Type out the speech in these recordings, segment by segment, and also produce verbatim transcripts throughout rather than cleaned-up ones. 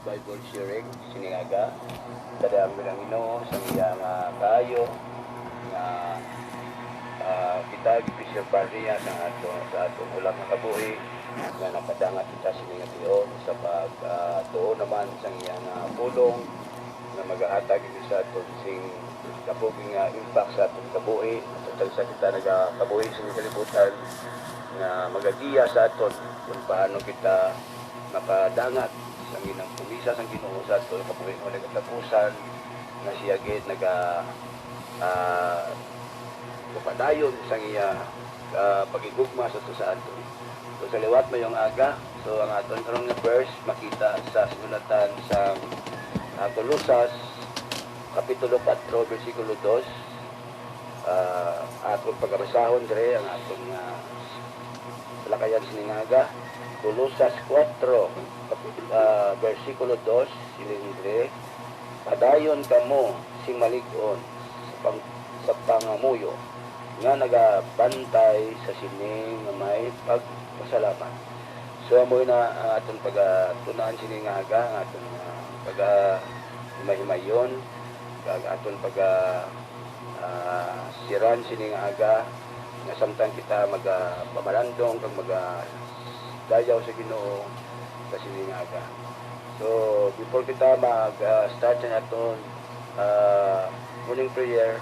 Bible sharing sining aga. Kadaghan ang Ginoo sa iya nga kaayo nga, ah, kita gipreserbar niya sa ato, sa atong wala nga kabuhi, nga nakadangat kita sini nga tion sa pag, ah, tuo naman sa iya nga pulong nga magahatag ini sa aton sing dako nga impact sa aton kabuhi. Ato tagsa kita nagakabuhi sa kalibutan nga magagiya sa aton kung paano kita makadangat sa ginang pumisa sang Ginoo sa aton kabuhi nga wala katapusan, nga siya gid naga, ah, gapadayon sa iya, ah, paghigugma sa to sa aton. So, sa liwat, mayong aga. So, ang aton karon nga verse makita sa sinulatan sa, ah, Colosas, Kapitulo kuwatro, bersikulo dos. Ah, aton pagabasahon dire ang aton nga talakayan sining aga. Colosas kuwatro, kapit-, ah, bersikulo dos, siling dire, "Padayon kamo sing malig-on sa pang-, sa pangamuyo nga nagabantay sa sini nga may pagpasalamat." So, amo na ang aton pagatun-an sini nga aga, ang aton, ah, paga-himahimayon, kag aton paga, ah, siran sini nga aga, nga samtang kita maga-, pamalandong kag magadayaw sa Ginoo sa sini nga aga. So, before kita mag, ah, start sa aton, ah, morning prayer,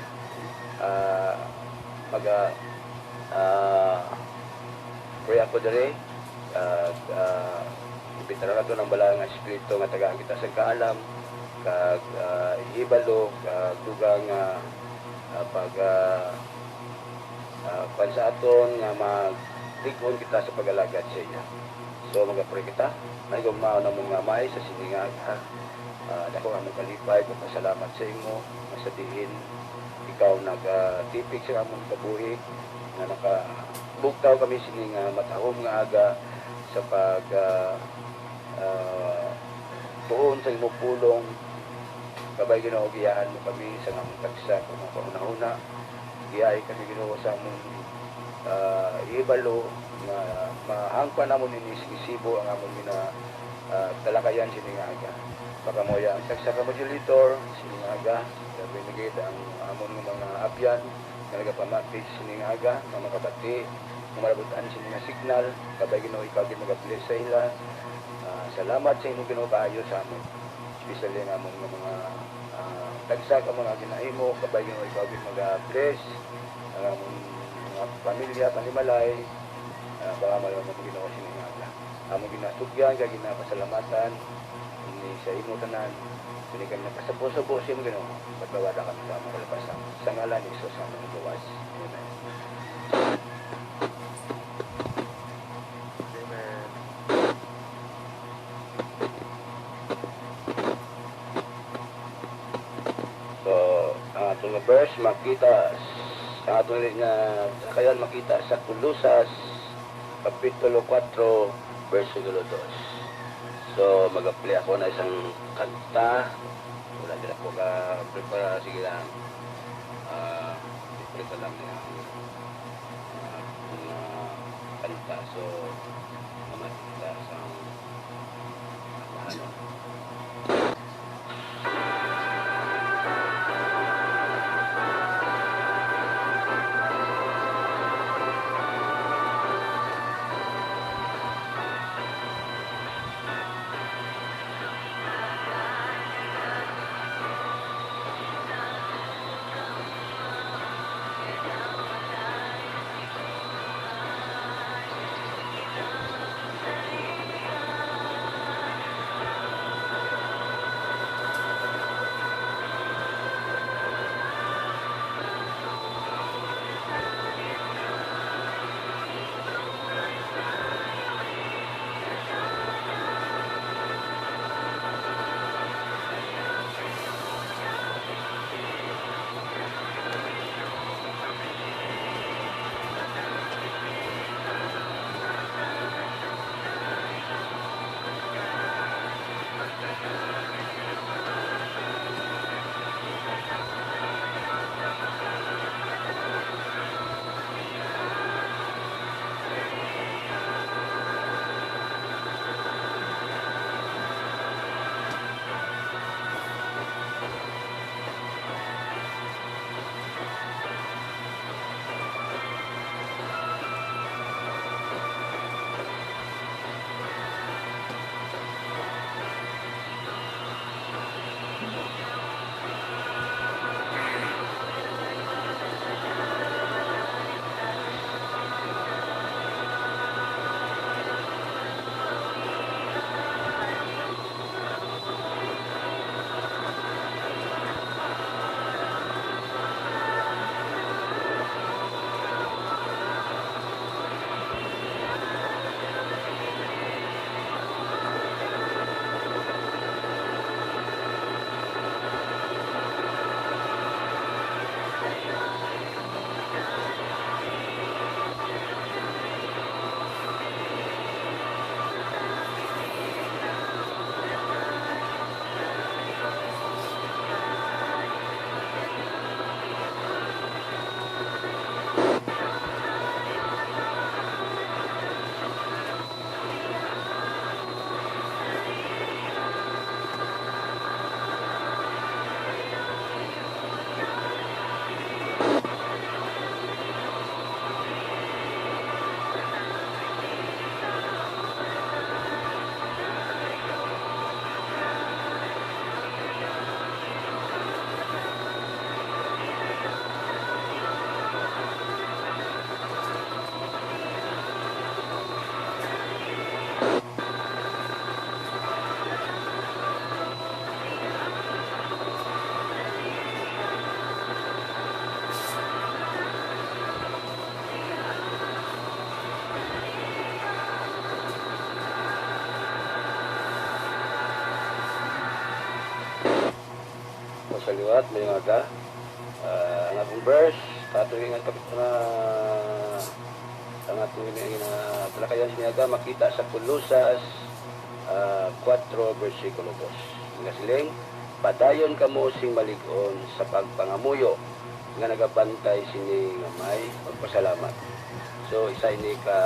ah, maga, ah, pray ako diri. Kag, ah, imbitaran nato ang Balaang Espiritu nga tagaan kita sa kaalam, kag, ah, hibalo, kag dugang nga, ah, pag, ah, ah, kuwan sa aton nga maglig-on kita sa pag-alagad sa iya. So, mag-pray kita. Mahigugmaon namon nga Amay, sa sini nga aga, ah, dako nga among kalipay, magpasalamat sa imo, nga sa diin ikaw nagatipik sa among kabuhi, nga nakabugtaw kami sini nga matahom nga aga sa pag, ah, ah, tuon sa imo pulong. Kabay, Ginoo, giyaan mo kami sa among tagsa nga mga panghunahuna. Giyai kami, Ginoo, sa among, ah, hibalo nga mahangpan namon ini sa isibo ang among gina-, ah, talakayan sini nga aga. Pakamuya ang tagsa ka moderator sini nga aga, labi na gid ang amon nga mga abyan nga nagapamati sini nga aga, nga makabati, nga malabutan sini nga signal. Kabay, Ginoo, ikaw gid magabless sa ila. Ah, salamat sa imong, Ginoo, kaayo sa amon, especially ang amon nga mga, ah, tagsa ka mga ginahimo. Kabay, Ginoo, ikaw gid magabless ang amon mga pamilya, panimalay. Ah, baka malaman mo, Ginoo, sini nga aga. Among ginatugyan kag ginapasalamatan ini sa imo tanan. Kini kami nagpasabo-sabo sa imo, Ginoo. Patawada kami sa among kalapasan. Sa ngalan ni Jesus, among Luwas. Amen. Amen. So, ang aton nga verse makita, ang aton nga talakayan makita sa Colosas, Kapitulo kuwatro, bersikulo dos. So, mag-play ako na isang kanta. Wala din ako ka-prepare. Sige lang. Ah, prepare lang niya ang, ah, mga kanta. So, mamatita sa, ano, Sa liwat, may mga ga, ah, ang akong verse, ato nga kapit na, ang ato nga, nga talakayan sa mga ga, makita sa Colosas, ah, kuwatro, bersikulo dos. Nga siling, "Padayon kamo sing malig-on sa pagpangamuyo nga nagabantay sini nga may pagpasalamat." So, isa ini ka,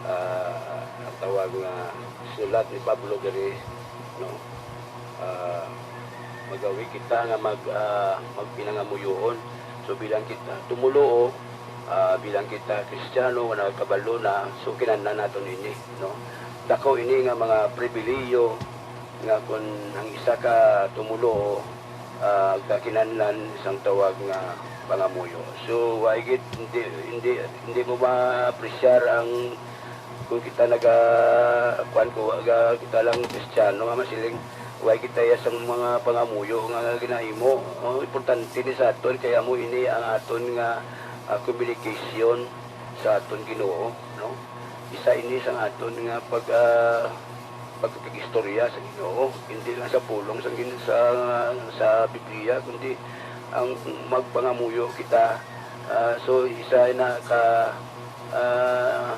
ah, ang tawag nga sinulat ni Pablo diri, no? Ah, magawi kita nga mag, ah, magpinangamuyoon. So, bilang kita tumuluo, ah, bilang kita Kristiyano nga nagkabalo na, so, kinahanglan naton ini, no? Dako ini nga mga pribilehiyo nga kun ang isa ka tumuluo, ah, kakinahanglan sang tawag nga pangamuyo. So, wa gid, hindi, hindi, hindi mo ma-appreciate ang, kung kita naga, kuwan ko, aga, kita lang Kristiyano nga masiling, wa kita iya sang mga pangamuyo nga ginahimo. Oh, importante ni sa aton, kay amo ini ang aton nga, ah, communication sa aton Ginoo, no? Isa ini sang aton nga pag, ah, pagkakig-istorya sa Ginoo, hindi lang sa pulong sa Gin-, sa, sa Biblia, kundi ang magpangamuyo kita. Ah, so, isa na ka, ah,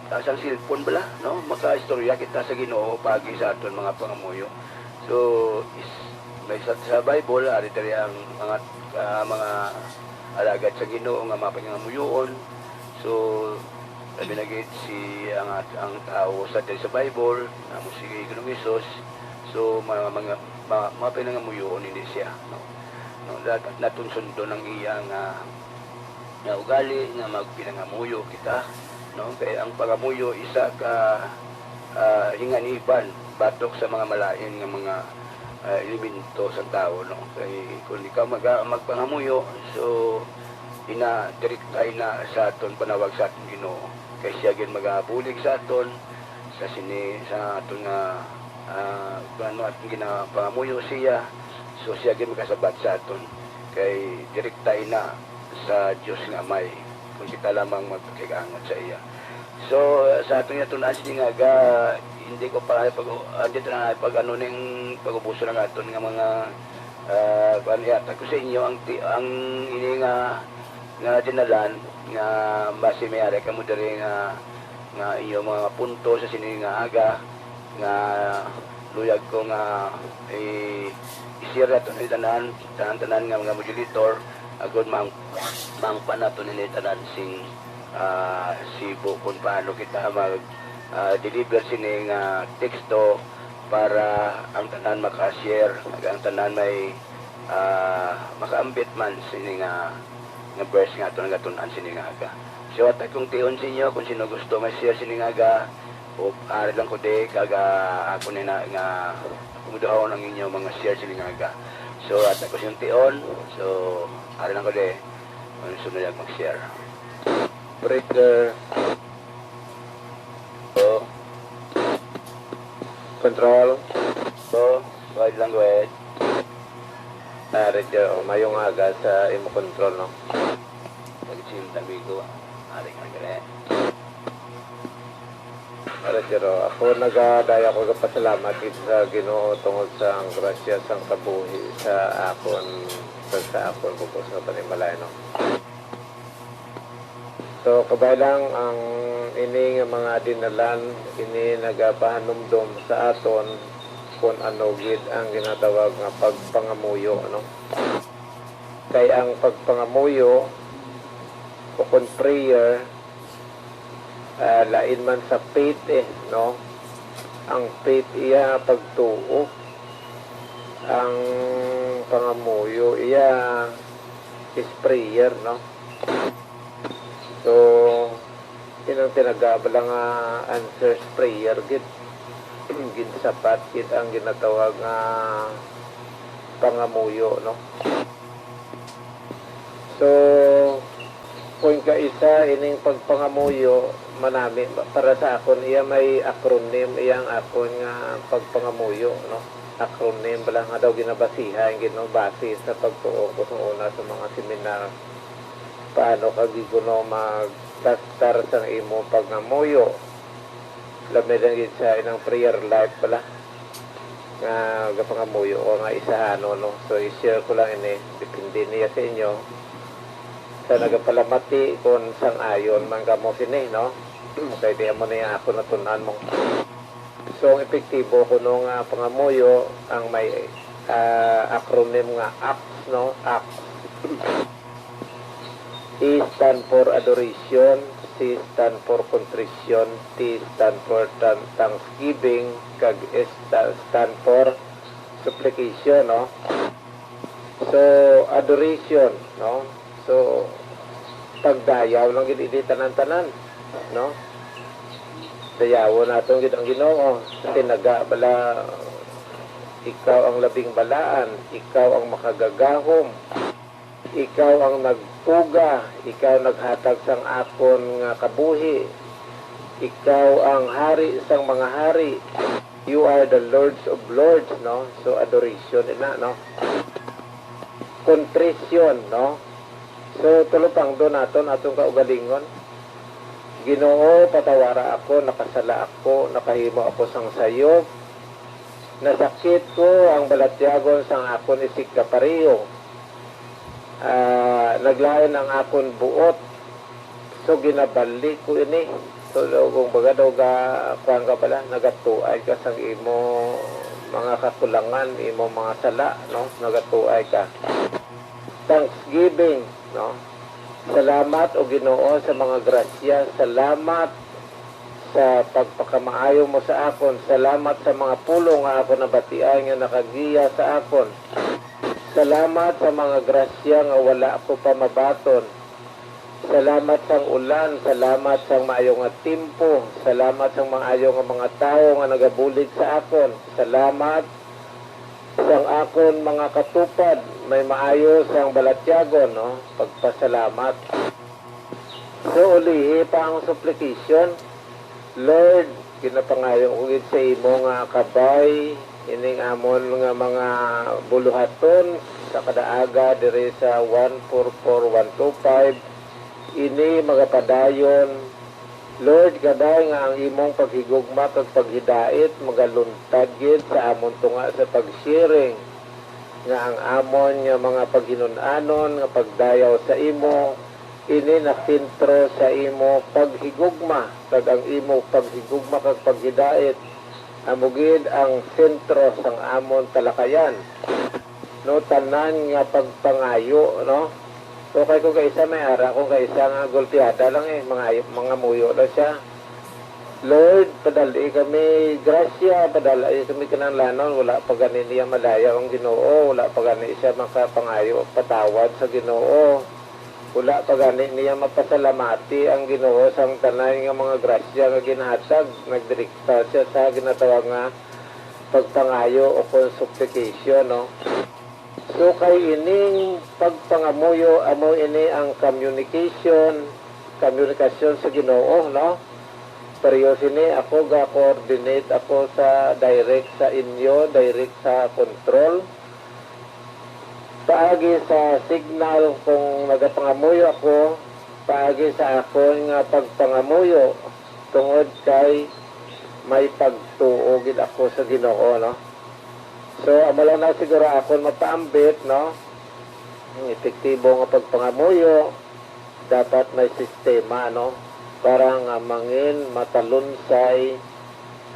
ah, sang cellphone bala, no? Makaistorya kita sa Ginoo paagi sa aton mga pangamuyo. So, is, may sa, sa Bible, ari diri ang mga, ah, mga alagad sa Ginoo nga mga pangamuyoon. So, labi na gid si ang, ang tawo sa, diri sa Bible, nga amo si Ginoong Hesus. So, mga, mga, mga, mga pinangamuyoon ini siya, no? No, dapat naton sundon ang iya nga, nga ugali nga magpinangamuyo kita, no? Kay ang pangamuyo isa ka, ah, hinganiban batok sa mga malain nga mga, ah, elemento sa tawo, no? Kay kung ikaw maga-, magpangamuyo, so, ina, direkta ina sa aton panawag sa aton Ginoo. Kay siya gid magabulig sa aton, sa sini, sa aton nga, ah, kung ano aton ginapangamuyo siya, so siya gid makasabat sa aton. Kay direkta ina sa Dios nga Amay, kung kita lamang magpakig-angot sa iya. So, sa aton nga tun-an sini nga aga, hindi ko pa pag, hindi ta na pag ano ning pag-ubuson ang aton nga mga, ah, kuan, ihatag ko sa inyo ang ti-, ang ini nga, nga dinalan nga basi may ari kamo diri nga, nga inyo mga punto sa sini nga aga nga luyag ko nga i-, i-share nato ni tanan, tanan-tanan nga mga moderator, agod mang-, mangpan nato nini tanan sing, ah, sibo kung paano kita mag, ah, deliver sini nga teksto para ang tanan maka-share, ag ang tanan may, ah, makaambit man sini nga, nga verse nga aton nagatun-an sini nga aga. So, hatag kong tion sa inyo kung sino gusto ma-share sini nga aga, o ari lang ko di, kag, ah, ako ni na nga akomoduhon ang inyo mga share sini nga aga. So, hatag ko sa inyong tion. So, ari lang ko di. Ang sunod ang mag-share. Breaker. Oh. Control. Oh, go ahead lang, go ahead. Ah, radio, mayong aga sa imo control, no? Pag-chill, amigo. Ari ka, gani. Para, pero ako nagadaya ko kapasalamat gid sa Ginoo tungod sa ang grasya sang kabuhi sa akon, sa, sa akon bug-os nga panimalay, no? So, kabay lang ang ini nga mga dinalan, ini nagapahanumdom sa aton kung ano gid ang ginatawag nga pagpangamuyo, no? Kay ang pagpangamuyo o kung prayer, ah, lain man sa faith, eh, no? Ang faith iya pagtuo. Ang pangamuyo iya is prayer, no? So, inang tinagabala nga answers prayer gid. Ginsapat gid ang ginatawag nga pangamuyo, no? So, point ka isa, ining pagpangamuyo, manami, para sa akon, iya may acronym, iya ang akon nga pagpangamuyo, no? Acronym bala nga daw ginabasihan gid, no? Base sa pagtuo ko sa una sa mga seminar. Paano ka gid kuno magtastar sang imo pangamuyo? Labi na gid sa inang prayer life bala. nga gapangamuyo ko nga isahanon, no? So, i-share ko lang ini. Depende niya sa inyo. Sa nagapalamati kung sang-ayon man kamo sini, no? Kay di mo niya ako natun-an mo. So, ang epektibo kuno nga pangamuyo ang may, ah, acronym nga ACTS, no? ACTS. A stand for adoration, C stand for contrition, T stand for than-, thanksgiving, kag S sta-, stand for supplication, no? So, adoration, no? So, pagdayaw lang gid ini tanan-tanan, no? Dayawon naton gid ang Ginoo. Sa tinaga bala, ikaw ang labing balaan, ikaw ang makagagahom, ikaw ang nagpuga, ikaw naghatag sang akon nga kabuhi, ikaw ang hari sang mga hari. You are the Lords of Lords, no? So, adoration ina, no? Contrition, no? So, tulupangdo naton atong kaugalingon. Ginoo, patawara ako, nakasala ako, nakahimo ako sang sayop. Nasakit ko ang balatyagon sang akon isigkapareho. Ah, naglain ang akon buot. So, ginabalik ko ini. So, kung baga daw ga, kuwan ka bala, nagatuay ka sang imo mga kakulangan, imo mga sala, no? Nagatuay ka. Thanksgiving, no? Salamat, O Ginoo, sa mga grasya. Salamat sa pagpakamaayo mo sa akon. Salamat sa mga pulong nga ako nabatian nga nakagiya sa akon. Salamat sa mga grasya nga wala ako pa mabaton. Salamat sang ulan, salamat sang maayo nga timpo, salamat sang maayo nga mga tawo nga nagabulig sa akon. Salamat sang akon mga katupad, may maayo sang balatyagon, no? Pagpasalamat. So, ulihi pa ang supplication. Lord, ginapangayo ko gid sa imo nga kabay ining amon nga mga buluhaton sa kadaaga diri sa one four four one two five. Ini magapadayon, Lord, kabay nga ang imong paghigugma kag paghidait magaluntad gid sa amon tunga sa pag-sharing nga ang amon nga mga paghinun-anon nga pagdayaw sa imo, ini nasentro sa imo paghigugma, kag ang imo paghigugma kag paghidait amo gid ang sentro sang amon talakayan. No, tanan nga pagpangayo, no? So, kay kung kaisa may ara, kung kaisa nga gulpiada lang eh, mangayo, mangamuyo lang siya. Lord, padal-i kami grasya, padal-i kami kinahanglanon. Wala pa gani niya madaya ang Ginoo, wala pa gani siya makapangayo og patawad sa Ginoo. Wala pa gani niya mapasalamati ang Ginoo sang tanan nga mga grasya nga ginhatag. Nagdirekta siya sa ginatawag nga pagpangayo o kon supplication, no? So, kay ining pagpangamuyo, amo ini ang communication, komunikasyon sa Ginoo, no? Pareho sini, ako ga-coordinate ako sa direct sa inyo, direct sa control. Paagi sa signal, kung nagapangamuyo ako, paagi sa akon nga pagpangamuyo, tungod kay may pagtuo gid ako sa Ginoo, no? So, amo lang na siguro akon mapaambit, no? Ang epektibo nga pagpangamuyo, dapat may sistema, no? Para nga mangin matalunsay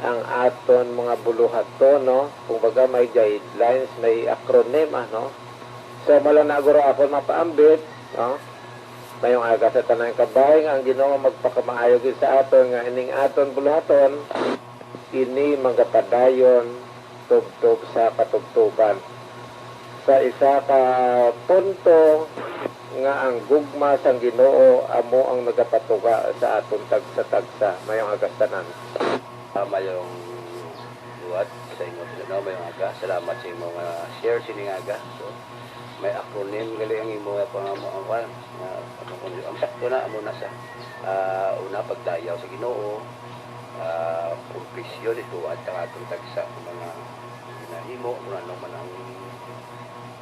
ang aton mga buluhaton, no? Kumbaga, may guidelines, may acronym, ah, no? So, amo lang na guro akon mapaambit, no? Mayong aga sa tanan kabay nga ang Ginoo magpakamaayo gid sa aton nga ining aton buluhaton. Ini magapadayon tubtob sa katubtoban. Sa isa ka punto nga ang gugma sang Ginoo amo ang nagapatuga sa aton tagsa-tagsa. Mayong aga sa tanan. Ah, mayong buhat sa inyo, no? Mayong aga. Salamat sa imo nga share sining aga. So, may acronym gali ang imo nga pangamo ang kwan. Nga, ang, ang sakto na, amo na sa, ah, una, pagdayaw sa Ginoo, ah, kumpisyon, ituad ang atong tagsa nga mga ginahimo, kung ano man ang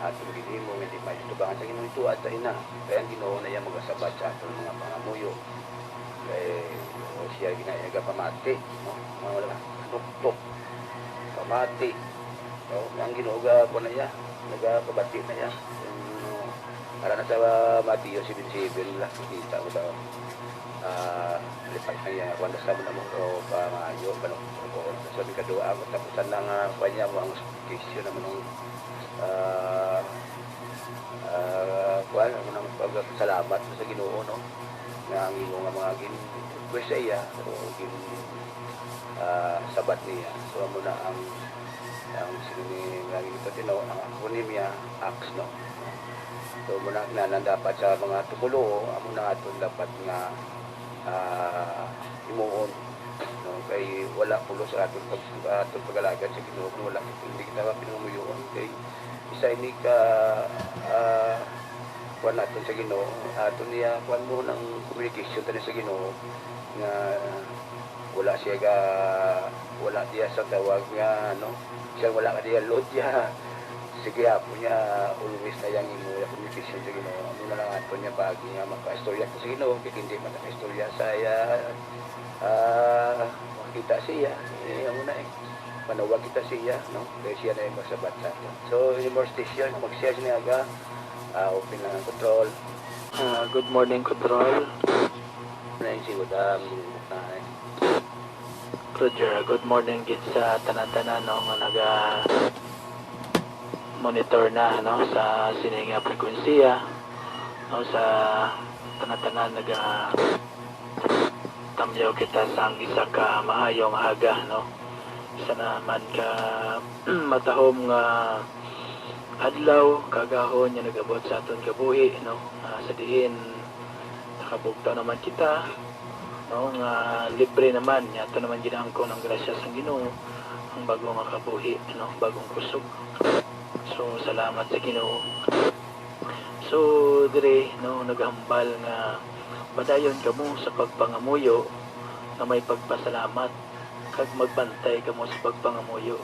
atong ginhimo, nga di may tubangan sa Ginoo, ituad sa ina. Kaya ang Ginoo na iya magasabat sa atong mga pangamuyo. Kay, o siya gina-, nagapamati, no? Mga wala, nuktok, pamati. No, ang Ginoo ga kuan na iya, nagapabati na iya. Yung, ara na sa Mateo seven seven, nakikita mo daw. Ah, lipat na iya, kuwan, basta mo na mo, o, pangayo, ano, o, sa ikadua, ang katapusan na nga, kuwan niya mo, ang expectation na mo nung, ah, ah, kuwan, mo nang pagpasalamat sa Ginoo, no? Nga ang imo nga mga gin-request sa iya, o gin-, ah, sabat niya. So, amo na ang, ang sino ni, nga ito, you know, ang acronym niya, acts, no? So, muna na lang dapat sa mga tumulo, amo na aton dapat nga, ah, himuon, no? Kay wala pulos ang aton pag-, aton pag-alagad sa Ginoo kung wala, hindi kita pinangamuyoon. Kay isa ini ka, ah, kuwan naton sa Ginoo, aton niya, kuwan mo ng communication tayo sa Ginoo nga wala siya ga, wala diya sa tawag nga, ano, siya wala ka diya load niya. Sige, hapon niya, always na yang imo, yung communication sa Ginoo. Amo na lang aton niya pagi nga makaistorya ko sa Ginoo, kay hindi man nakaistorya sa iya, ah, makita siya. Eh, amo na eh. Manawag kita sa iya, no? Kay siya na yung magsabat sa aton. So, any more station, mag-share sila aga. Ah, open lang ang control. Ah, good morning, control. Na yung sigod, ah, mga, eh. Roger, good morning gid sa tanan-tanan, no, nga naga-monitor na, no, sa sini nga frekwensiya, no, sa tanan-tanan naga-, tamyaw kita sang isa ka maayo nga aga, no. Isa naman ka matahom nga adlaw, kaagahon nga nag-abot sa aton kabuhi, no, ah, sa diin nakabugtaw naman kita, no, nga libre naman, nga ato naman ginaangkon ang grasya sang Ginoo, ang bago nga kabuhi, no, bagong kusog. So, salamat sa Ginoo. So, dire, no, nagahambal nga padayon kamo sa pagpangamuyo nga may pagpasalamat, kag magbantay kamo sa pagpangamuyo.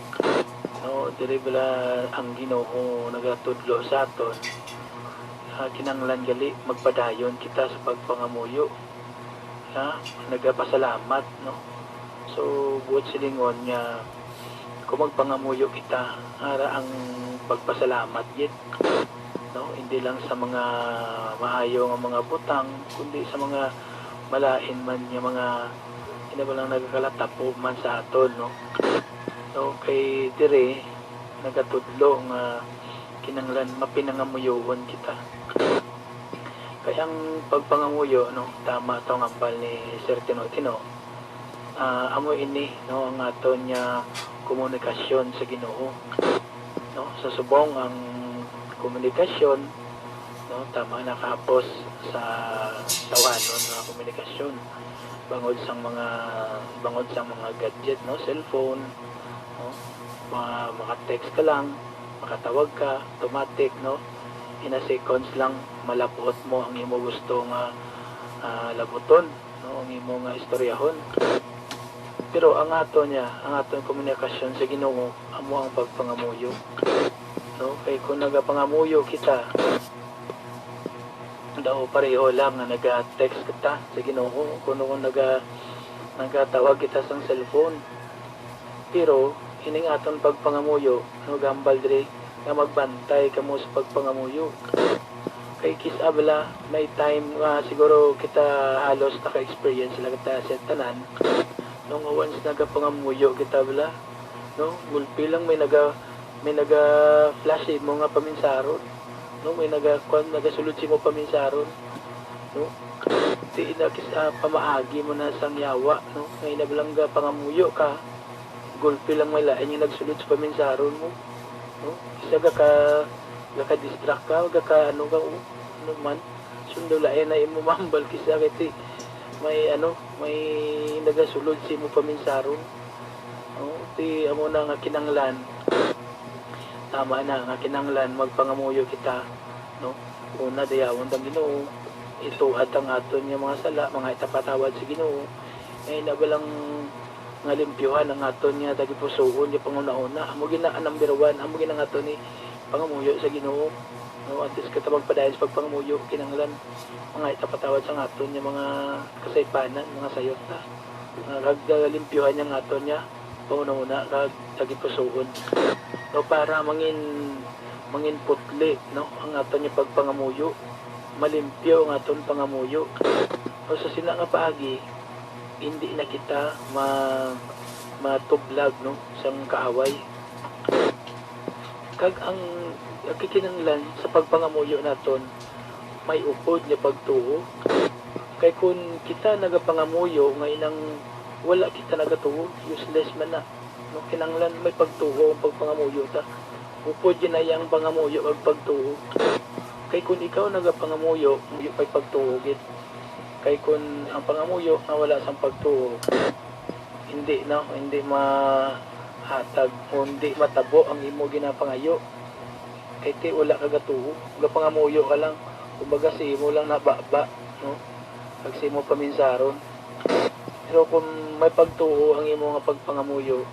No, dire bala ang Ginoo nagatudlo sa aton, ah, kinahanglan gali magpadayon kita sa pagpangamuyo, ha, nagapasalamat, no? So, buot silingon nga kung magpangamuyo kita, ara ang pagpasalamat gid, no? Hindi lang sa mga maayo nga mga butang, kundi sa mga malain man nga mga, ina ba lang, nagakalatapo man sa aton, no? No, kay dire nagatudlo nga kinahanglan mapinangamuyoon kita. Kay ang pagpangamuyo, no, tama to ang hambal ni Sir Tino-Tino. Ah, amo ini, no, ang aton nga komunikasyon sa Ginoo, no? Sa subong ang komunikasyon, no, tama, nakahapos sa tawhanon nga komunikasyon bangod sang mga, bangod sang mga gadget, no, cellphone, no, ma-, maka-text ka lang, makatawag ka, automatic, no, in a seconds lang malab-ot mo ang imo gusto nga, ah, labuton, no, ang imo nga istoryahon. Pero ang ato niya, ang aton komunikasyon sa Ginoo, amo ang pagpangamuyo, no? Kay kung nagapangamuyo kita, daw pareho lang nga naga-text kita sa Ginoo, kuno kung naga-, nagatawag kita sang cellphone. Pero ining aton pagpangamuyo, nagahambal diri nga magbantay kamo sa pagpangamuyo. Kay kis-a bala, may time nga siguro kita halos naka-experience lang kita sa tanan, no, nga once nagapangamuyo kita bala, no, gulpi lang may naga, may naga-flash sa imo nga paminsaron, no, may naga, kuwan, nagasulod sa imo paminsaron, no. Di na kis-a pamaagi mo na sang yawa, no, nga ina bala nga pangamuyo ka, gulpi lang may lain nga nagsulod sa paminsaron mo, no. Kis-a gaka-, gaka-distract ka, gaka-, ano ka, o, ano man. Sundolain na imo mahambal kis-a kay ti may, ano, may nagasulod sa imo paminsaron. No? Ti amo na nga kinahanglan. Tama na nga kinahanglan magpangamuyo kita, no? Una, dayawon ta ang Ginoo, ituad ang aton nga mga sala, mga itapatawad sa Ginoo. Kay na ba lang nga limpyuhan ang aton nga tagipusoon nga panghunahuna? Amo gina ang number one, amo gina ang aton ni pangamuyo sa Ginoo. No, antes kita magpadayon sa pagpangamuyo, kinahanglan mga itapatawad sa aton nga mga kasaypanan, mga sayop ta. Nga kag, ah, limpyuhan niya ang aton nga Pauna-una kag tagipusoon, no, para mangin-, mangin putli, no, ang aton nga pagpangamuyo, malimpyo ang aton pangamuyo. No, sa sina nga paagi, hindi na kita ma-, matublag, no, sang kaaway. Kag ang, ang kikinahanglan sa pagpangamuyo naton, may upod nga pagtuo. Kay kun kita nagapangamuyo nga inang wala kita nagatuo, useless man na. No, kinahanglan may pagtuo ang pagpangamuyo ta. Upod ginaya ang pangamuyo kag pagtuo. Kay kun ikaw nagapangamuyo, may pagtuo gid. Kay kun ang pangamuyo nga wala sang pagtuo, hindi, no, hindi mahatag o hindi matabo ang imo ginapangayo. Kay ti wala ka gatuo, gapangamuyo ka lang, kumbaga si imo lang nababa, no, kag si imo paminsaron. Pero kung may pagtuo ang imo nga pagpangamuyo,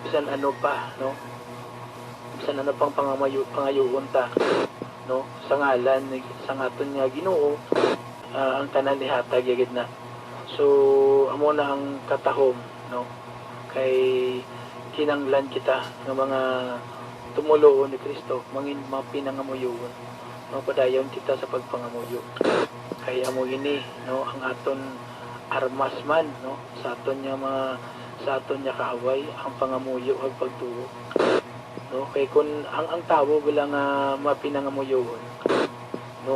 bisan ano pa, no, bisan ano pang pangamayo, pangayoon ta, no, sa ngalan ni, sang aton nga Ginoo, ah, ang tanan ihatag ya gid na. So, amo na ang katahom, no? Kay kinanglan kita nga mga tumoluo ni Cristo, mangin-, mga pinangamuyoon. Magpadayon kita sa pagpangamuyo. Kay amo ini, no, ang aton armas man, no, sa aton nga mga, sa aton nga kaaway, ang pangamuyo kag pagtuo. No, kay kun ang, ang tawo bala nga mapinangamuyoon, no,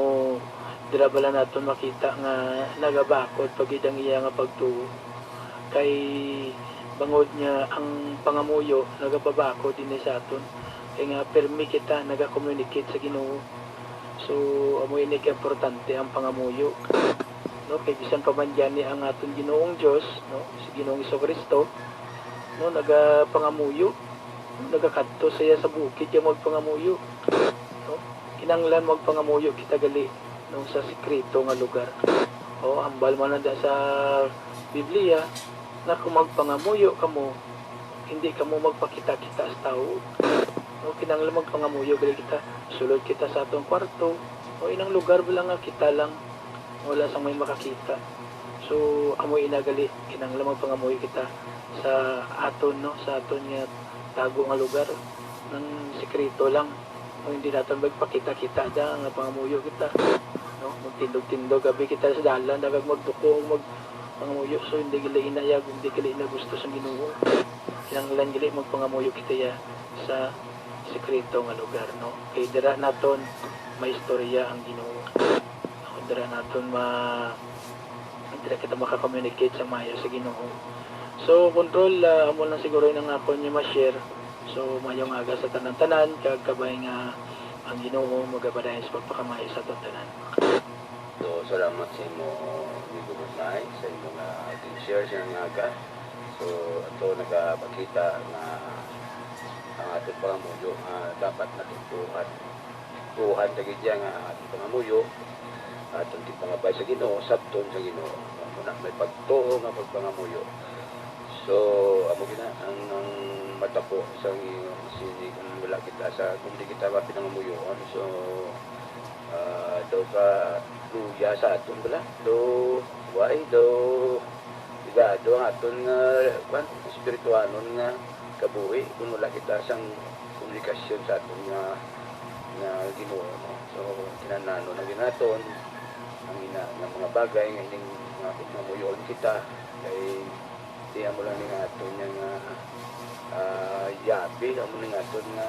dira bala naton makita nga nagabakod pa gid ang iya nga pagtuo. Kay bangod nga ang pangamuyo nagapabakod dinhi sa aton, kay nga pirmi kita naga-communicate sa Ginoo. So, amo ini ka importante ang pangamuyo. No, kay bisan pa man gani ang aton Ginoong Dios, no, si Ginoong Jesu-Cristo, no, nagapangamuyo, no, nagakadto siya sa bukid kag magpangamuyo. No? Kinahanglan magpangamuyo kita gali, no, sa sikreto nga lugar. O, hambal man na sa Biblia nga kung magpangamuyo kamo, hindi kamo magpakita-kita sa tawo. No, kinahanglan magpangamuyo gali kita. Sulod kita sa atong kwarto, o inang lugar bala nga kita lang, wala sang may makakita. So, amo ina gali, kinahanglan magpangamuyo kita sa aton, no, sa aton nga tago nga lugar, nang sikreto lang. O hindi naton magpakita-kita dyan nga pangamuyo kita. No? Magtindog-tindog, abi kita sa dalan, dagag magduko, o mag-, pangamuyo. So, hindi gali ina ya, hindi gali ina gusto sang Ginoo. Kinahanglan gali magpangamuyo kita ya sa sikreto nga lugar, no? Kay dira naton maistorya ang Ginoo. Dira naton ma-, dira kita maka-communicate sa maayo sa Ginoo. So, Kontrol, ah, amo lang siguro ang akon nga ma-share. So, maayong aga sa tanan-tanan, kag kabay nga ang Ginoo magapadayon sa pagpakamaayo sa aton tanan. So, salamat sa imo, Amigo Butnay, sa imo nga gin-share sa nga aga. So, ato nagapakita nga ang aton pangamuyo nga dapat natin tuohan. Tuohan ta gid iya nga aton pangamuyo, aton ginpangabay sa Ginoo, sabton sa Ginoo. Amo na, may pagtuo nga pagpangamuyo. So, amo gina ang, ang matabo sa sini kung wala kita sa, kung di kita mapinangamuyoon. So, ah, daw ka luya sa aton bala. Daw, why? Daw, ligado ang aton nga, kwan, espirituhanon nga kabuhi kung wala kita sang komunikasyon sa aton nga, nga Ginoo, no? So, kinahanglan na gid naton ang ina nga mga bagay nga ining mga pagmamuyoon kita, kay di amo lang ni nga aton nga, nga, ah, yabi, amo ni nga aton nga,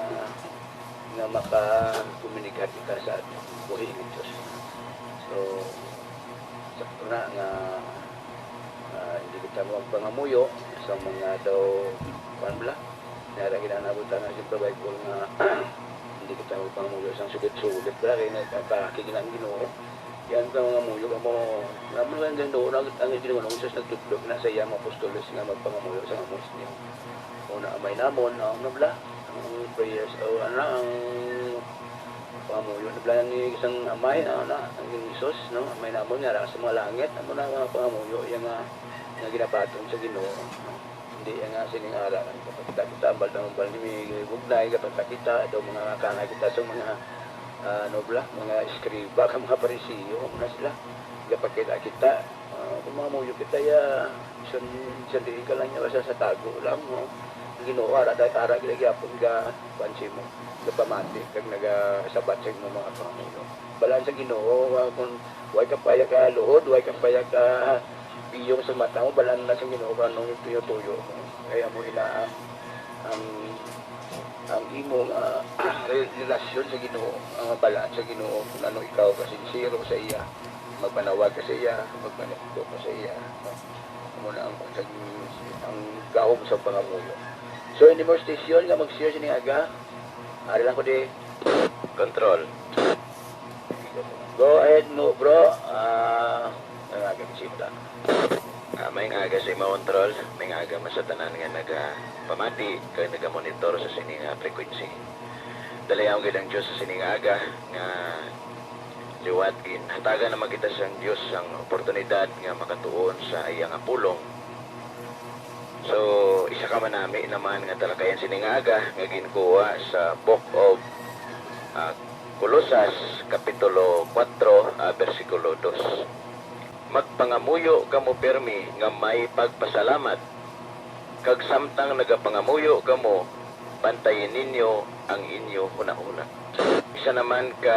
nga makakomunikar kita sa buhi nga Dios. So, sakto na nga, ah, hindi kita magpangamuyo sa mga daw, kuwan bala, nara ginanabutan na sa Bible nga hindi kita magpangamuyo sa sulit-sulit bala, kay nagpapakig na ang Ginoo. Yan ka mga muyo, amo, naman lang din doon, ang, ang Ginoo, nung Jesus nagtudlo na sa iyang mga apostoles nga magpangamuyo sa mga Muslim. O na, amay namon, no, ano bala, ang prayers, o ano, ang pangamuyo, na bala ni isang amay, ano na, ang Jesus, no, amay namon, nga, sa mga langit, amo na, mga pangamuyo, yung, ah, nga ginabaton sa Ginoo, no. Hindi nga sining ara, kapakita kita, ambal na ambal ni Bugnay, kapakita kita, daw mga kangay kita sa mga, ah, ano bala, mga eskriba, ka mga Pariseo, amo na sila. Kapakita kita, Kung mangamuyo kita, ya, bisan, bisan diin ka lang, ya, basta sa tago lang, no? Ang Ginoo, ara, ara, ara, gid gyapon ga, kuwan sa imo, gapamati, kag nagasabat sa imo mga pangamuyo. Balaan sa Ginoo, ah, kung way ka paya ka luod, way ka paya ka biyong sa mata mo, balaan na sa Ginoo kung anong tinutuyo mo. Kay amo ina ang, ang, ang imo nga re-, relasyon sa Ginoo, ang balaan sa Ginoo, kung ano ikaw ka sincero sa iya, magpanawag ka sa iya, magpanuktok ka sa iya, no? Amo na ang, ang, ang gahom sa pangamuyo. So, any more station nga mag-share sini nga aga? Ari lang ko di. Control. Go ahead mo, bro. Ah, ang aga, bisita. Ah, may aga sa imo, Control. May aga man sa tanan nga nagapamati kag nagamonitor sa sini nga frequency. Dalayawon gid ang Dios sa sini nga aga nga liwat ginhatagan naman kita sang Dios sang oportunidad nga makatuon sa iya nga pulong. So, isa ka manami naman nga talakayan sini nga aga nga ginkuha sa Book of, ah, Colosas, Kapitulo kuwatro, ah, bersikulo dos. Magpangamuyo kamo pirmi nga may pagpasalamat, kag samtang nagapangamuyo kamo, bantayi ninyo ang inyo hunahuna. Isa naman ka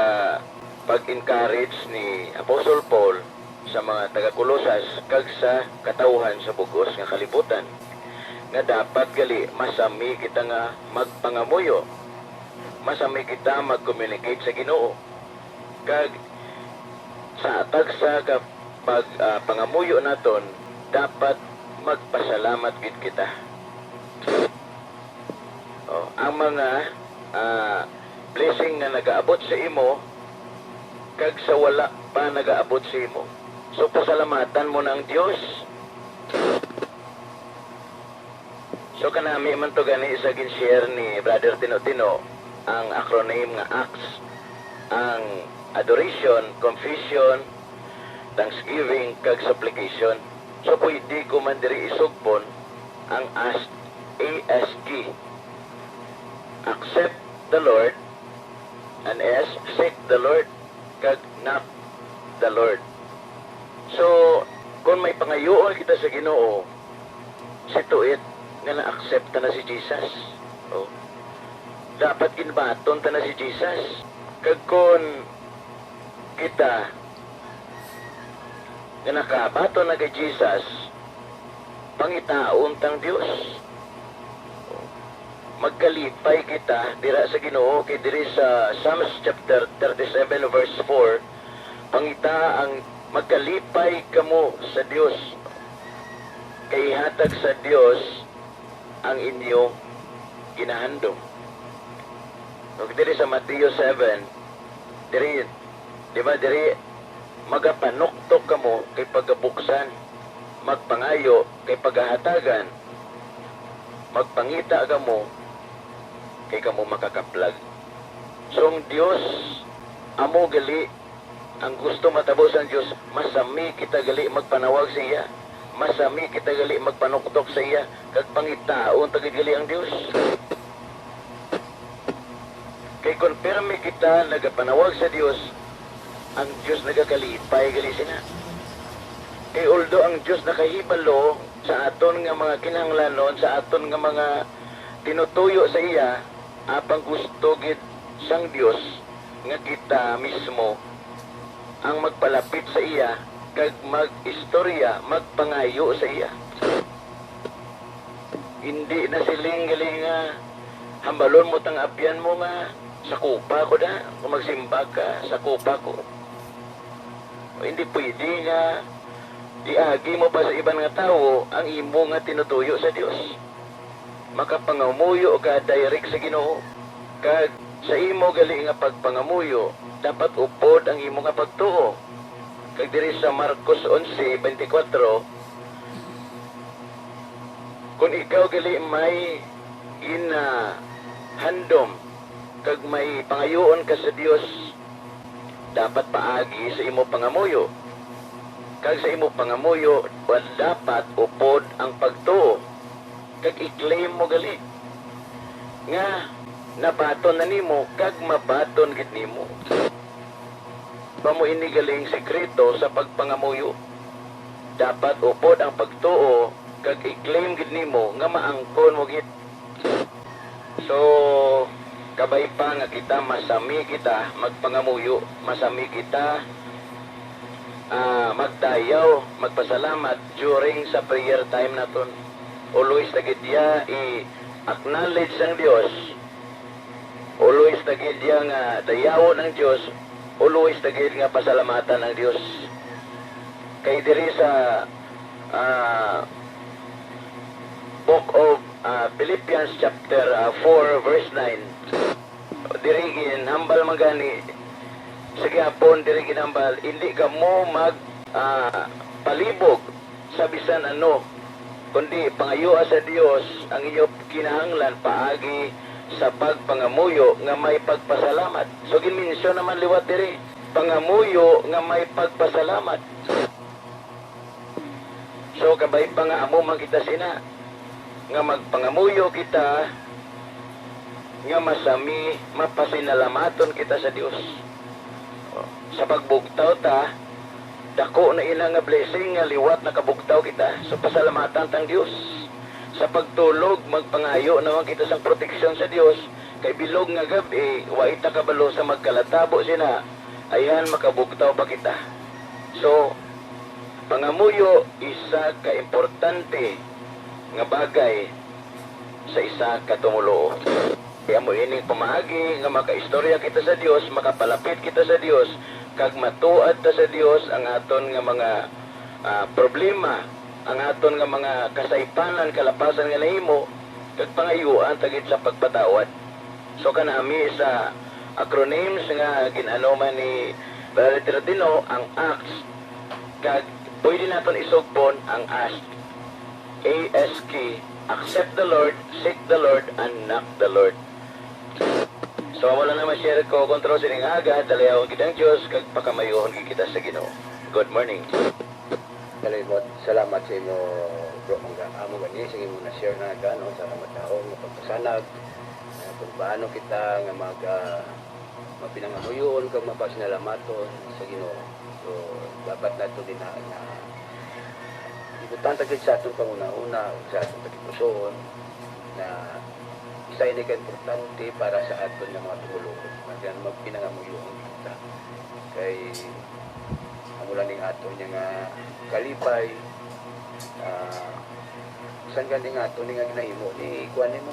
pag-encourage ni Apostle Paul sa mga taga-Colosas kag sa katawuhan sa bug-os nga kalibutan, nga dapat gali masami kita nga magpangamuyo, masami kita mag-communicate sa Ginoo, kag sa tagsa ka pag, ah, pangamuyo naton, dapat magpasalamat gid kita. Oh, ang mga, ah, blessing nga nagaabot sa imo kag sa wala pa nagaabot sa imo. So, pasalamatan mo na ang Dios. So, kanami man to gani sa gin-share ni Brother Tino-Tino, ang acronym nga acts, ang adoration, confession, thanksgiving, kag supplication. So, pwede ko man diri isugbon ang ask, A S K. Accept the Lord, and S, seek the Lord, kag knock the Lord. So, kung may pangayuon kita sa Ginoo, si tuit nga na-accept ta na si Jesus. Oh. Dapat ginbaton ta na si Jesus. Kag kung kita nga nakabaton na kay Jesus, pangitaon tang Dios. Magkalipay kita dira sa Ginoo, kay diri sa Psalms chapter thirty-seven, verse four, pangita ang, "Magkalipay kamo sa Dios, kay ihatag sa Dios ang inyo ginahandom." Ug diri sa Mateo seven, diri, di ba, diri, "Magapanuktok kamo kay pagabuksan, magpangayo kay pagahatagan, magpangita kamo kay kamo makakaplag." So, ang Dios, amo gali ang gusto matabo sang Dios, masami kita gali magpanawag sa iya, masami kita gali magpanuktok sa iya, kag pangitaon ta gid gali ang Dios. Kay kon pirmi kita nagapanawag sa Dios, ang Dios nagakalipay gali sina. Kay although ang Dios nakahibalo sa aton nga mga kinahanglanon, sa aton nga mga tinutuyo sa iya, apang gusto gid sang Dios nga kita mismo ang magpalapit sa iya kag mag-istorya, magpangayo sa iya. Hindi na siling gali nga hambalon mo tang abyan mo nga, "Sakupa ko da, kung magsimba ka, sakupa ko." O hindi pwede nga iagi mo pa sa iban nga tawo ang imo nga tinutuyo sa Dios. Makapangamuyo ka direct sa Ginoo, kag sa imo gali nga pagpangamuyo, dapat upod ang imo nga pagtuo. Kag diri sa Marcos onse veinticuatro, "Kon ikaw gali may ginahandom kag may pangayoon ka sa Dios, dapat paagi sa imo pangamuyo. Kag sa imo pangamuyo, dapat upod ang pagtuo." Kag i-claim mo gali nga nabaton na nimo kag mabaton gid nimo. Amo ini galing sikreto sa pagpangamuyo. Dapat upod ang pagtuo kag i-claim gid nimo nga maangkon mo gid. So, kabay pa nga kita masami kita magpangamuyo, masami kita, ah, magdayaw, magpasalamat during sa prayer time naton. Always na gid iya i-acknowledge ang Dios. Always na gid iya nga dayawon ang Dios. Always na gid nga pasalamatan ang Dios. Kay diri sa, ah, Book of, ah, Philippians chapter, ah, four verse nine, diri ginhambal man gani sa gihapon, diri ginhambal, hindi kamo mag, ah, palibog sa bisan ano, kundi pangayua sa Dios ang inyo kinahanglan paagi sa pagpangamuyo nga may pagpasalamat. So, ginmensyon naman liwat diri, pangamuyo nga may pagpasalamat. So, kabay pa nga amo man kita sina, nga magpangamuyo kita, nga masami, mapasinalamaton kita sa Dios. Sa pagbugtaw ta, dako na ina nga blessing nga liwat nakabugtaw kita. So, pasalamatan tang Dios. Sa pagtulog, magpangayo naman kita sang proteksyon sa Dios. Kay bilog nga gab-i, wa ita kabalo sa magkalatabo sina, ayhan makabugtaw pa kita. So, pangamuyo, isa ka importante nga bagay sa isa ka tumoluo. Kaya mo ining pamaagi nga makaistorya kita sa Dios, makapalapit kita sa Dios, kag matuad ta sa Dios ang aton nga mga, ah, problema, ang aton nga mga kasaypanan, kalapasan nga nahimo, kag pangayuan ta gid sa pagpatawad. So, kanami sa acronyms nga gin-ano man ni Brother Tino, ang ACTS, kag pwede naton isugpon ang ASK. A S K, accept the Lord, seek the Lord, and knock the Lord. So, amo lang naman share ko, Kontrol, sining aga, dalayawon gid ang Dios, kag pakamayuhon gid kita sa Ginoo. Good morning. Kalimot, salamat sa imo, bro, Mangga. Amo gani, sige mo na share na ka, no, sa mga tao nga pagpasanag, ah, kung paano kita nga mag, ah, mapinangamuyon kag mapasinalamaton sa Ginoo. So, dapat nato din na, na ibutang ta gid sa aton panghunahuna, sa aton tagipusoon, na isa ini ka importante para sa aton nga mga tumoluo, nga magpinangamuyo kita. Kay amo lang ning aton nga kalipay, ah, bisan gani nga aton ni nga ginahimo ni kuan nimo,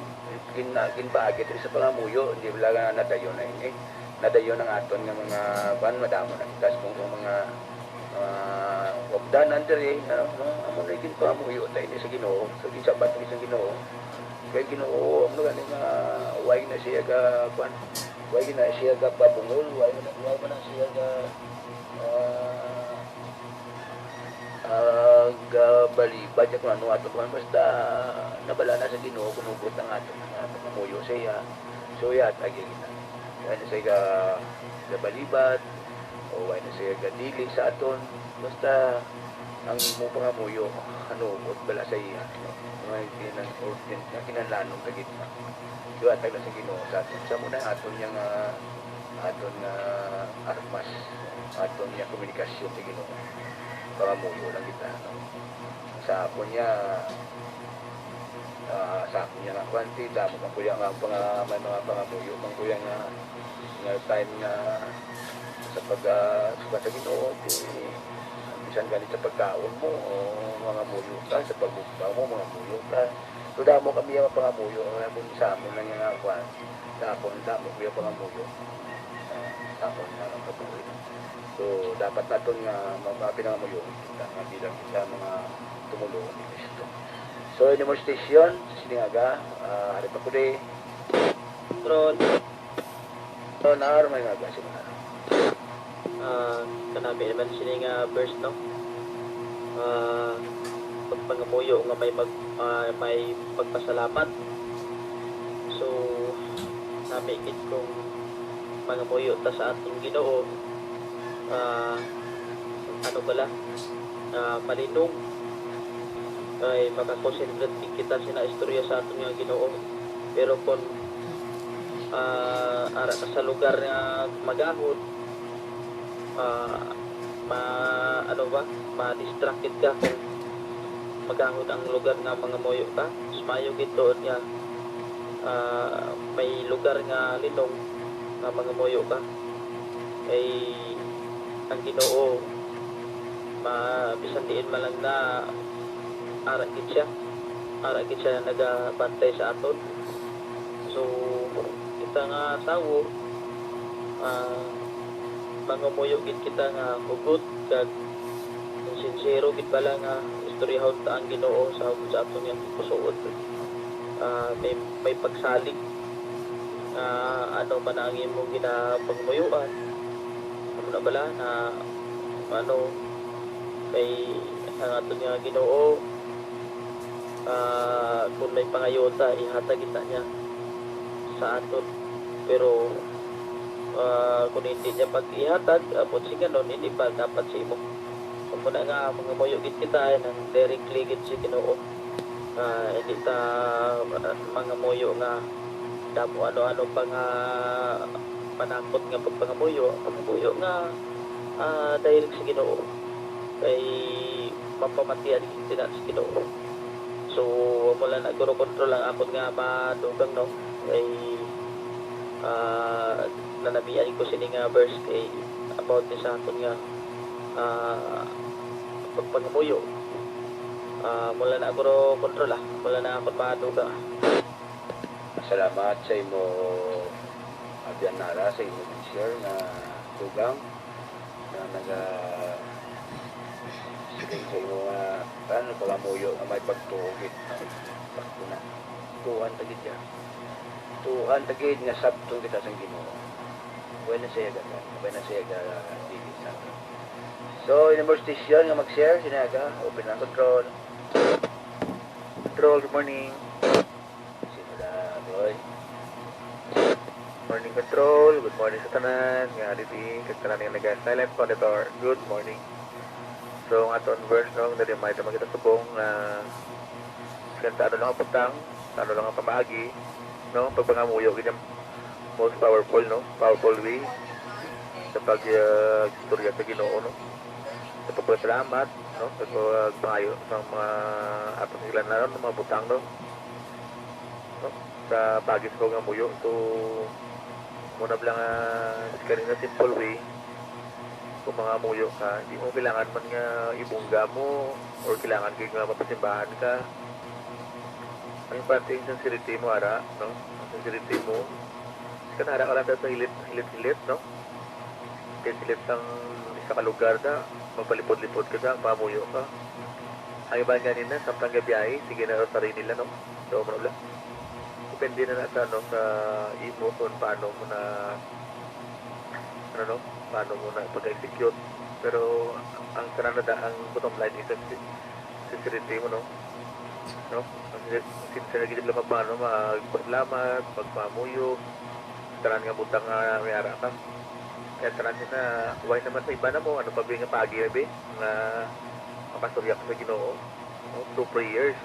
gin-, ginbaagi diri sa pangamuyo, hindi wala nga nadayon na ini. Nadayon ang aton nga mga kuan, madamo na kita sa mga, ah, wagdanan diri, ano, no? Amo na ginpangamuyo ta ini sa Ginoo, sa ginsabat ni sa Ginoo. Kay Ginoo, amo gani nga, way na siya ga, kuan, way na siya ga pabungol, way na, way na siya ga, ah, ah, gabalibad niya kung ano ato kuan. Basta nabala na sa Ginoo kung hugot ang ato, ang ato pangamuyo sa iya. So, iya, tagi kita. Way na siya ga, gabalibad, o way na siya gadili sa aton. Basta ang imo pangamuyo, ano, hugot bala sa iya, no? Mga kinan-, or kin-, nga kinahanglanon ka gid na. Iwatag na sa Ginoo sa aton. Sa muna aton niya nga, aton nga armas, aton niya komunikasyon sa Ginoo. Pangamuyo lang kita, no? Sa akon niya, ah, sa akon niya nga kwan, ti, damo man kuya nga panga-, may mga pangamuyo man kuya nga, nga time nga sa pag, ah, sa sa Ginoo, ti, bisan gani sa pagkaon mo, o, mangamuyo ka, sa pagbugtaw mo, mangamuyo ka. So, damo kami ang pangamuyo, nga kung sa amon lang nga kwan, sa akon, damo kuya pangamuyo. Ah, sa akon nga kabuhi. So, dapat naton nga ma-, mapinangamuyo kita nga bilang kita mga tumoluo ni Kristo. So, ini mo station, sa sining aga, ah, hari pa ko di. Tron. Tron, ar, may nga aga, sila. Ah, kanami naman sini nga verse, no? Ah, pagpangamuyo nga may mag-, ah, may pagpasalamat. So, nami gid kung mangamuyo ta sa aton Ginoo, ah, ano bala, ah, malinong. Kay makakonsentrate gid kita sa istorya sa aton nga Ginoo. Pero kung, ah, ara ka sa lugar nga magahod, ah, ma, ano ba, ma-distracted ka kung magahod ang lugar nga mangamuyo ka. Mas maayo gid tuod nga, ah, may lugar nga linong nga mangamuyo ka. Kay ang Ginoo, ma, bisan diin man lang na ara gid siya. Ara gid siya nagabantay sa aton. So, kita nga tawo, ah, mangamuyo gid kita nga hugot kag sinsero gid bala nga istoryahon ta ang Ginoo sa hugot sa aton nga pusoon. Ah, may, may pagsalig nga ano man ang imong ginapangamuyoan. Amo na bala na ano, kay ang aton nga Ginoo, ah, kung may pangayo ta, ihatag kita niya sa aton. Pero, ah, kung hindi niya pag-ihatag, ah, buot silingon, hindi pa dapat sa imo. Amo na nga, mangamuyo gid kita, ay nang directly gid sa Ginoo. Ah, hindi ta, ah, mangamuyo nga damo ano-ano pa nga panakot nga pagpangamuyo. Ang pangamuyo nga, ah, direct sa Ginoo. Kay mapamatian gid sila sa Ginoo. So, amo lang na guro control ang akon nga madugang, no? Kay, ah, nanamian ko sini nga verse kay about ni sa aton nga, ah, pagpangamuyo. Ah, amo lang na guro control, ah. Amo lang na akon madugang, ah. Salamat sa imo, Abyan Nara, sa imo share nga dugang na naga siling sa imo nga, ano, pangamuyo nga may pagtuo gid. Sakto na. Tuohan ta gid ya. Tuohan ta gid nga sabton kita sang Ginoo. Buena siya gata. Buena siya ga dili sa aton. So, in the station nga mag-share, sinaga, open ang control. Control, good morning. Sila, boy. Morning control, good morning sa tanan nga didi, kag tanan nga naga silent monitor. Good morning. So, ang aton verse, no, nga di may naman kita subong nga kanta ano lang ang butang, ano lang ang pamaagi, no, pagpangamuyo gid ang most powerful, no, powerful way sa pag, ah, istorya sa Ginoo, no, sa pagpasalamat, no, sa pagpangayo sa mga aton sila na, no, mga butang, no. No? Sa bagis ko nga muyo. So, muna lang nga, sa kanina simple way, kung mga muyo ka, hindi mo kailangan man nga ibungga mo or kailangan kayo nga mapasimbahan ka. Ang importante yung sincerity mo, ara, no? Ang sincerity mo. Sa kanara ka lang sa hilit, hilit-hilit, no? Kay silit sang isa ka lugar na, magpalipod-lipod ka sa, pamuyo ka. Ang iban ganina, samtang gabiyahe, sige na rosary nila, no? So, mo na bala. Depende na na sa, ano, sa imo kung paano mo na, ano, no? Paano mo na pag-execute. Pero, ang kanana da, ang bottom line is, sincerity mo, no? No? Ang sin-, sincere gid lang magpaano, magpasalamat, magpamuyo, tanan nga butang nga may ara ka. Kaya tanan na, why naman sa iba na mo, ano pa ba nga pagi na ba, nga makastorya ka sa Ginoo? No? Through prayers.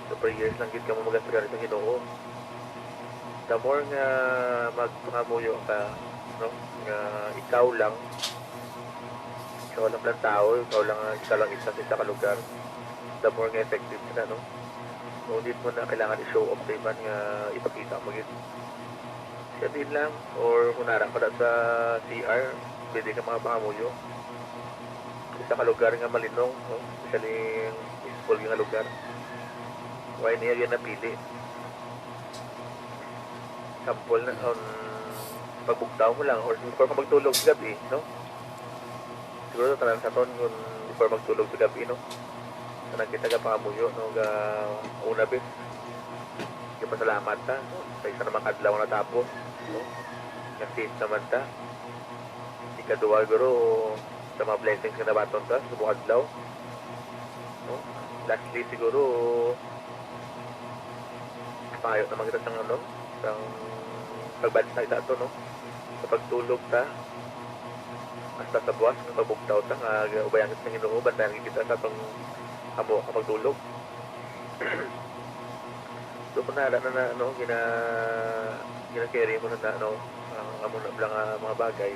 Through prayers lang gid ka mo magastorya sa Ginoo. The more nga magpangamuyo ka, no? Nga ikaw lang, ikaw lang lang tao, ikaw lang, ikaw lang isa sa isa ka lugar, the more nga effective na, no? No need mo na kailangan i-show off sa iban nga ipakita mo gid. Siya din lang, or kung nara ka na sa C R, pwede ka makapangamuyo. Isa ka lugar nga malinong, no? Especially peaceful nga lugar. Why niya yun napili? Sample na, um, pagbugtaw mo lang, or before ka magtulog sa gabi, no? Siguro tanan sa aton, kung before magtulog sa gabi, no? Tanan kita gapangamuyo, no? Ga, una, bes, gapasalamat ta, no? Sa isa naman kadlaw na tapos, no? Nga safe naman ta. Ikaduha, guro, sa mga blessings nga nabaton ta sa buong adlaw, no? Lastly, siguro, payo naman kita sa, ano, sa pagbansa sa ato, no? Sa pagtulog ta, hasta sa buwas, nga pabugtaw ta, nga ubayan kita sa Ginoo, bantayan kita sa atong amo nga pagtulog. So, kung nala na, na, ano, gina-, gina-carry mo na, na, ano, ang amo na lang nga mga bagay,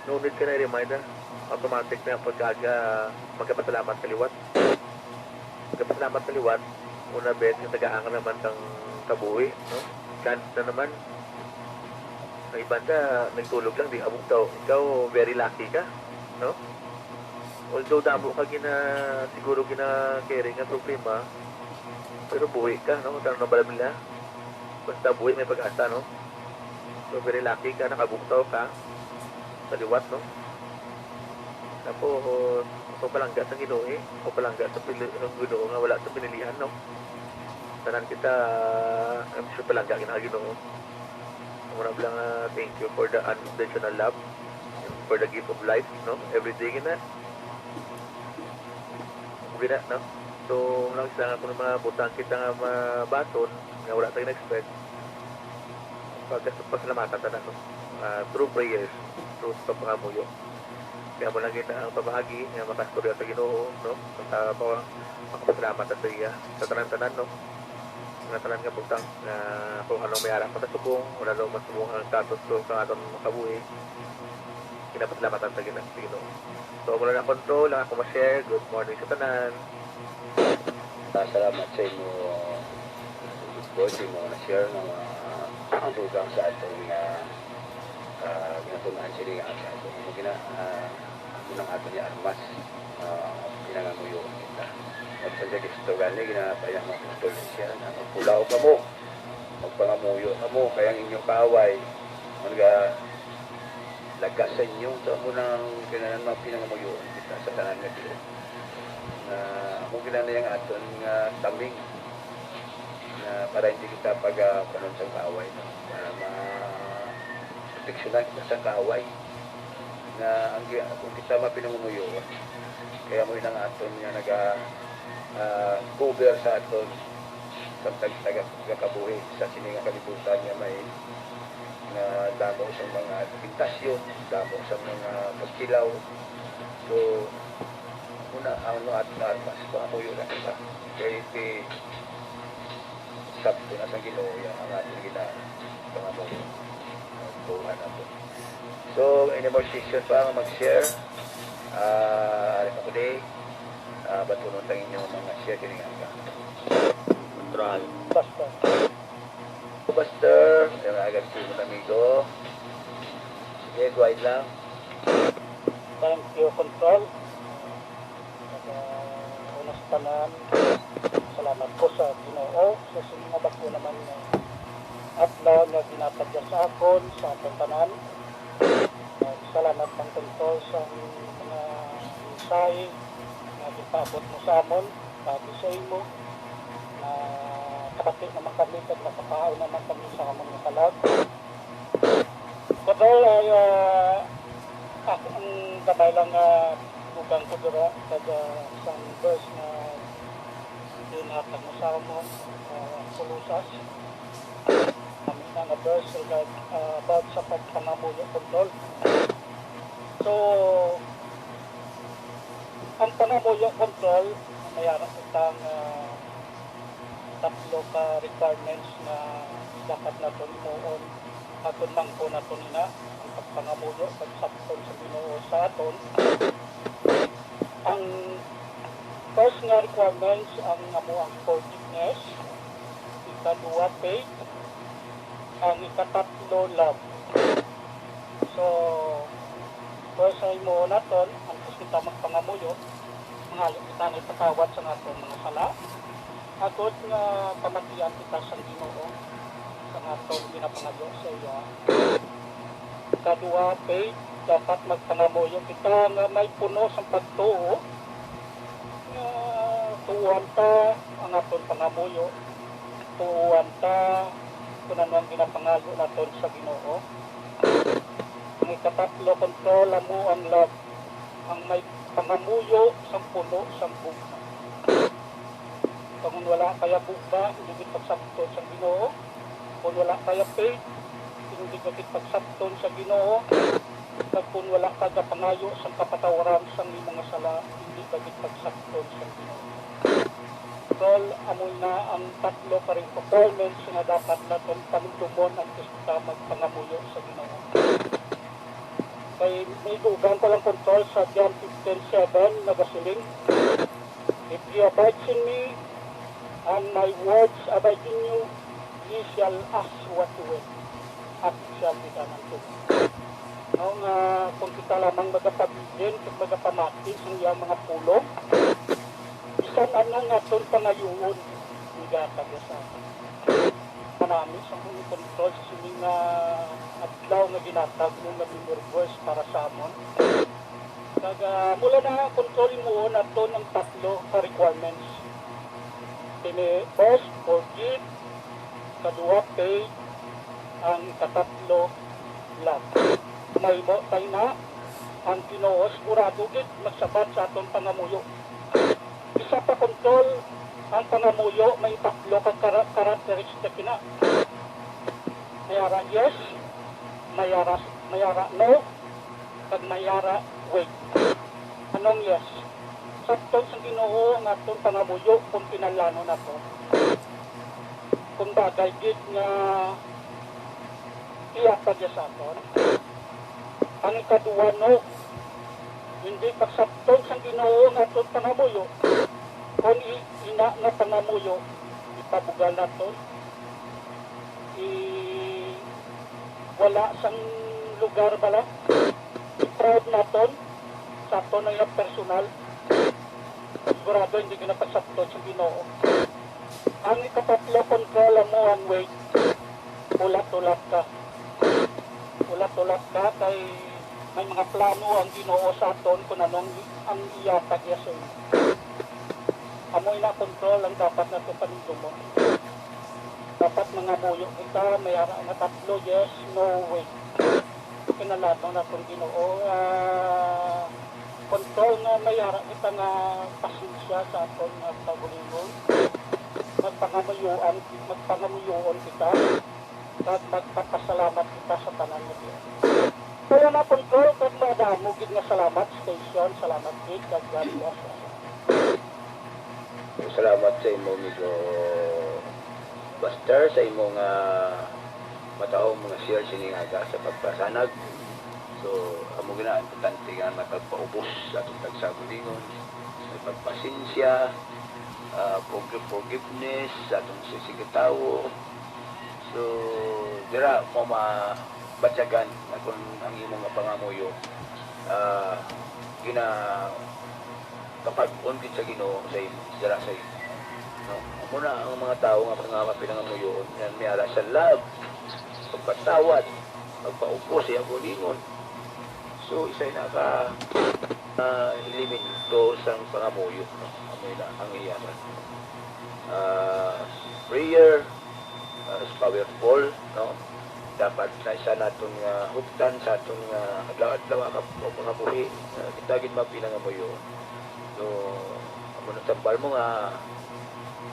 No need ka na i-remind, ah. Automatic na pagka, ah, magkapasalamat ka liwat. Magkapasalamat ka liwat, una, bes, nga tagaan ka naman kang kabuhi, no? Chance na naman. Ang iban ka, nagtulog lang, di abugtaw. Ikaw, very lucky ka, no? Although damo ka gina-, siguro gina-carry nga problema, pero buhi ka, no? Tanong na bala nila. Basta buhi, may pag-asa, no? So, very lucky ka, nakabugtaw ka sa liwat, no? Tapos, ako palangga sa Ginoo, eh. Ako palangga sa pili-, sa Ginoo nga wala sa pinilihan, no? Tanan kita, I'm sure palangga kita sa Ginoo. Mura lang, ah, thank you for the unconditional love, for the gift of life, no? Every day gina. Gina, no? So, lang sa mga butang kita nga mabaton, nga wala tayo na-expect, pag-, pasalamatan ta na, no? Ah, through prayers, through sa pangamuyo. Kaya mo lang gina ang pamahagi nga makastorya sa Ginoo, no? Sa pa-, makapasalamat sa iya sa tanan-tanan, no? Nga tanan nga butang, nga kung anong may ara pa sa subong, wala daw mas subong ang status ko sa aton makabuhi, ginapasalamatan sa Gina-, sa Ginoo. So, wala na control, lang ako ma-share. Good morning sa tanan. Ah, salamat sa imo, Boy, sa imo na-share nga mga, ang dugang sa aton nga, ah, ginatun-an sini nga adlaw. So, amo gina, ah, amo nang aton ni armas, ah, pinangamuyo kita. At sa Kristo gani, ginapayang mga apostol siya, na magpulaw kamo, magpangamuyo kamo, kay ang inyong kaaway, ang ga-, lagas sa inyo. So, amo nang kinahanglan, mga pinangamuyo kita sa tanan nga tion. Na amo gina na yung aton nga taming na para hindi kita pag, ah, kanon sa kaaway, no? Para ma-, proteksyonan kita sa kaaway. Na ang gi-, kung kita mapinangamuyo, kaya mo yun ang aton nga naga, ah, cover sa aton sa tag-, taga-, tagakabuhi sa sini nga kalibutan nga may nga damo sa mga tentasyon, damo sa mga pagkilaw. So, una, ang aton armas, pangamuyo na kita. Kay ti-, sabto na sa Ginoo yan ang aton gina-, pangamuyo. Ang buhay nato. So, any more session pa nga mag-share? Ah, ari pa ko di. Ah, batunon tang inyong mga share kini nga aga. Control. Basta. Pastor, may mga agad sa imong amigo. Sige, go ahead lang. Thank you, Control. At, ah, una sa tanan, salamat ko sa Ginoo sa sini nga bag-o naman nga adlaw nga ginapadya sa akon sa aton tanan. At salamat man, Control, sa mga mensahe nga gipaabot mo sa amon. Pati sa imo, na kabati naman kami kag nakapahaw naman kami sa amon nga kalag. Kadto ay, ah, ako ang gamay lang nga dugang ko dira kag, ah, sang verse nga ginhatag mo sa amon, ah, Colosas. Kami na nga verse, ah, about sa pagpangamuyo, Control. So, ang pangamuyo, Control, may ara kita nga tatlo ka requirements nga dapat naton himuon. Aton mangkon naton ina, ang pagpangamuyo, pagsabton sa Ginoo sa aton. Ang first nga requirements, ang amo ang forgiveness. Ikaduha, faith. Ang ikatatlo, love. So, kung sa imo naton, antes kita magpangamuyo, mangayo kita nga ipatawad sa aton mga sala. Agod nga pamatian kita sa Ginoo sa aton ginapangayo sa iya. Kadua, faith, dapat magpangamuyo kita nga may puno sang pagtuo. Nga tuohan ta ang aton pangamuyo. Tuohan ta kung ano ang ginapangayo naton sa Ginoo. Ang ikatatlo, Control, amo ang love, ang may pangamuyo sang puno sang gugma. Kung wala kaya gugma, hindi gid pagsabton sang Ginoo. Kung wala kaya faith, hindi ka gid pagsabton sa Ginoo. Kag kung wala ka gapangayo sang kapatawaran sang imo nga sala, hindi ka gid pagsabton sang Ginoo. Tol, amo na ang tatlo ka requirements nga dapat naton panumdumon antes ta magpangamuyo sa Ginoo. Kay may dugang ko lang, Kontrol, sa John fifteen seven nagasiling, "If ye abide in me, and my words abide in you, ye shall ask what you will, and it shall be done unto you." No, nga kung kita lamang magapabilin kag magapamati sa iyang mga pulong, bisan ano nga aton pangayuon, ihatag niya sa aton. Manami sa akong Kontrol sa sini nga adlaw nga ginatag mo nga memorials para sa amon. Kag, ah, mula na, Kontrol, mo naton ang tatlo ka requirements. Kini, first, forgive. Kadua, faith. Ang katatlo, love. Mahimo tayo na ang Ginoo, sigurado gid magsabat sa aton pangamuyo. Isa pa, Kontrol, ang pangamuyo may tatlo ka kara-, karakteristik na. May ara yes, may ara, may ara no, kag may ara wait. Anong yes? Sabton sa Ginoo ang aton pangamuyo kung kinahanglan nato. Kung bagay gid nga iya pa sa aton. Ang ikaduha, no, hindi pagsabton sang Ginoo ang aton pangamuyo, kon i-, ina nga pangamuyo, ipabugal naton, i-, wala sang lugar bala, i-proud naton sa aton nga personal, sigurado hindi ka na pagsabton sa Ginoo. Ang ikapatlo, Kontrol, amo ang wait. Ulat-ulat ka. Ulat-ulat ka kay may mga plano ang Ginoo sa aton kung anong ang iya pag-, amo ina, Kontrol, ang dapat nato panumdumon. Dapat mangamuyo kita, may ara nga tatlo, yes, no, wait. Kinahanglan naton Ginoo, ah, Kontrol, nga may ara kita nga pasensya sa aton nga kaugalingon. Magpangamuyoan, magpangamuyoon kita, kag magpapasalamat kita sa tanan nga Dios. Kaya na, Kontrol, kag madamo gid nga salamat, station, salamat gid, kag God bless us. Salamat sa imo, amigo Buster, sa imo nga matahong mga share sini nga aga sa pagpasanag. So, amo gina, importante nga matagpaubos sa atong tagsa kaugalingon, sa pagpasensya, ah, forgive-, forgiveness sa atong sisig tawo. So, dira mo mabatyagan na kung ang imo nga pangamuyo, ah, gina-, kapag-on gid sa Ginoo sa imo, dira sa imo. No? Amo na ang mga tawo nga mga mapinangamuyoon, yan may ara sa love, pagpatawad, pagpaubos sa iyang kaugalingon. So, isa na ka, ah, elemento sang pangamuyo, no? Amo na ang iya, ah, prayer, ah, is powerful, no? Dapat na isa naton nga huptan sa aton nga adlaw-adlaw nga kap-, pangabuhi, ah, kita gid mapinangamuyo. So, amo na tambal mo nga,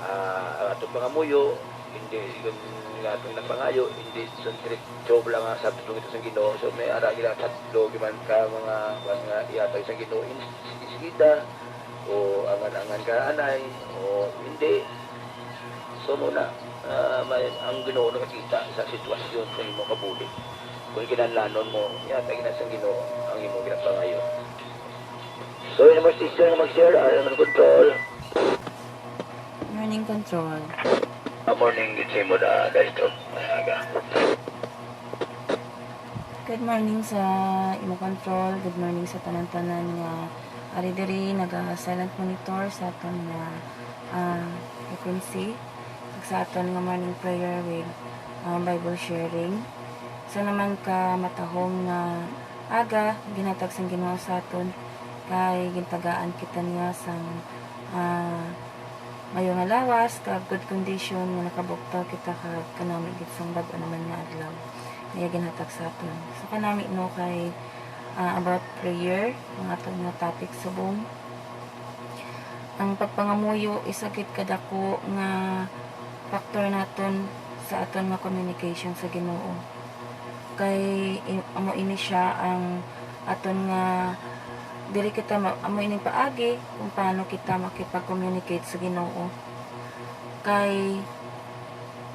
ah, ang atong pangamuyo, hindi, yung nga atong napangayo, hindi sa diretso lang nga sa tulong ito sa Ginoo. So, may ara gila tatlo, giman ka mga, mga ihatag sa Ginoo, ins-, isigida, o angan-angan ka anay, o hindi. So, muna, ah, may, ang Ginoo nakakita sa sitwasyon sa imong kabuhi. Kung kinahanglanon mo, ihatag na sa Ginoo ang imong ginapangayo. So, yun mo, sister, nga mag-share, ah, ang Control. Morning, Control. Ah, morning, gid sa imo na, guys, to. May aga. Good morning sa imo, Control. Good morning sa tanan-tanan nga ari diri naga-silent monitor sa aton nga, ah, frequency, ug sa aton nga morning prayer with, ah, Bible sharing. Sa naman ka matahong nga aga, ginhatag sang Ginoo sa aton, kay gintagaan kita niya sang, ah, mayo nga lawas, kag good condition nga nakabuktaw kita kag kanami gid sang bag-o naman nga adlaw nga iya ginhatag sa aton. So, kanami, no, kay, ah, about prayer, ang aton nga topic subong. Ang pagpangamuyo isa gid kadako nga factor naton sa aton nga communication sa Ginoo. Kay i-, amo ini siya ang aton nga, diri kita ma-, amo ini paagi kung paano kita makipag-communicate sa Ginoo. Kay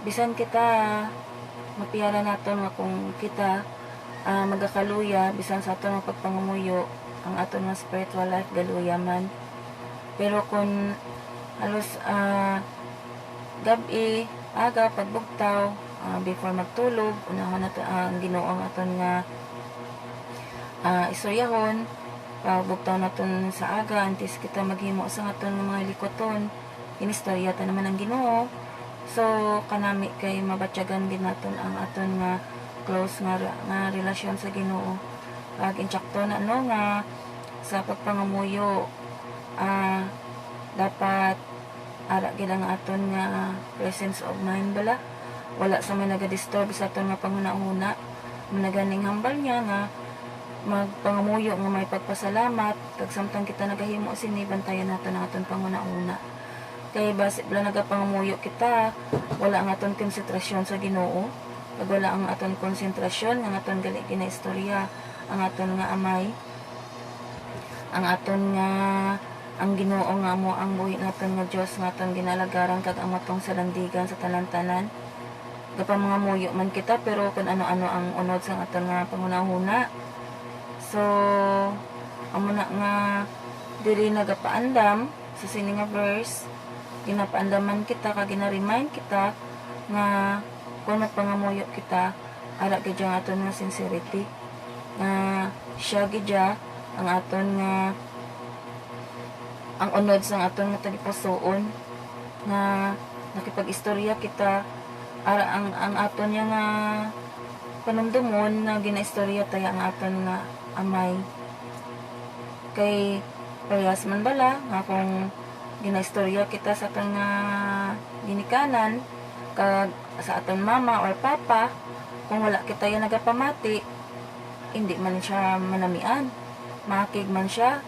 bisan kita, mapiara naton nga kung kita ah, magakaluya, bisan sa aton nga pagpangamuyo, ang aton nga spiritual life galuya man. Pero kun halos, ah, gab-i, aga, pagbugtaw, ah, before magtulog, unahon naton ang Ginoo ang aton nga, ah, istoryahon. Pagbugtaw naton sa aga, antes kita maghimo sa aton nga mga likuton, inistorya ta naman ang Ginoo. So, kanami kay mabatyagan gid naton ang aton nga close nga re-, nga relasyon sa Ginoo. Kag insakto na, no, nga sa pagpangamuyo, ah, dapat ara gid ang aton nga presence of mind bala. Wala sa may nagadisturb sa aton nga panghunahuna. Mao na ganing hambal niya nga magpangamuyo nga may pagpasalamat, kag samtang kita nagahimo sini, bantayan naton ang aton panghunahuna. Kay basi bala nagapangamuyo kita, wala ang aton konsentrasyon sa Ginoo, kag wala ang aton konsentrasyon nga ang aton gali ginaistorya ang aton nga Amay, ang aton nga, ang Ginoo nga amo ang buhi naton nga Dios nga aton ginaalagaran kag amo tong salandigan sa tanan-tanan. Gapamangamuyo man kita, pero kun ano-ano ang unod sang aton nga panghunahuna. So, amo na nga diri nagapaandam sa sini nga verse, ginapaandaman kita kag gina-remind kita nga kun magpangamuyo kita, ara gid ang aton nga sincerity, nga siya gid ya ang aton nga, ang unod sang aton nga tagipusoon, nga nakipag-istorya kita, ara ang, ang aton niya nga panumdumon nga ginaistorya ta ya ang aton nga Amay. Kay parehas man bala nga kung ginaistorya kita sa aton nga ginikanan kag sa aton mama or papa, kung wala kita ya nagapamati, hindi man siya manamian. Maakig man siya.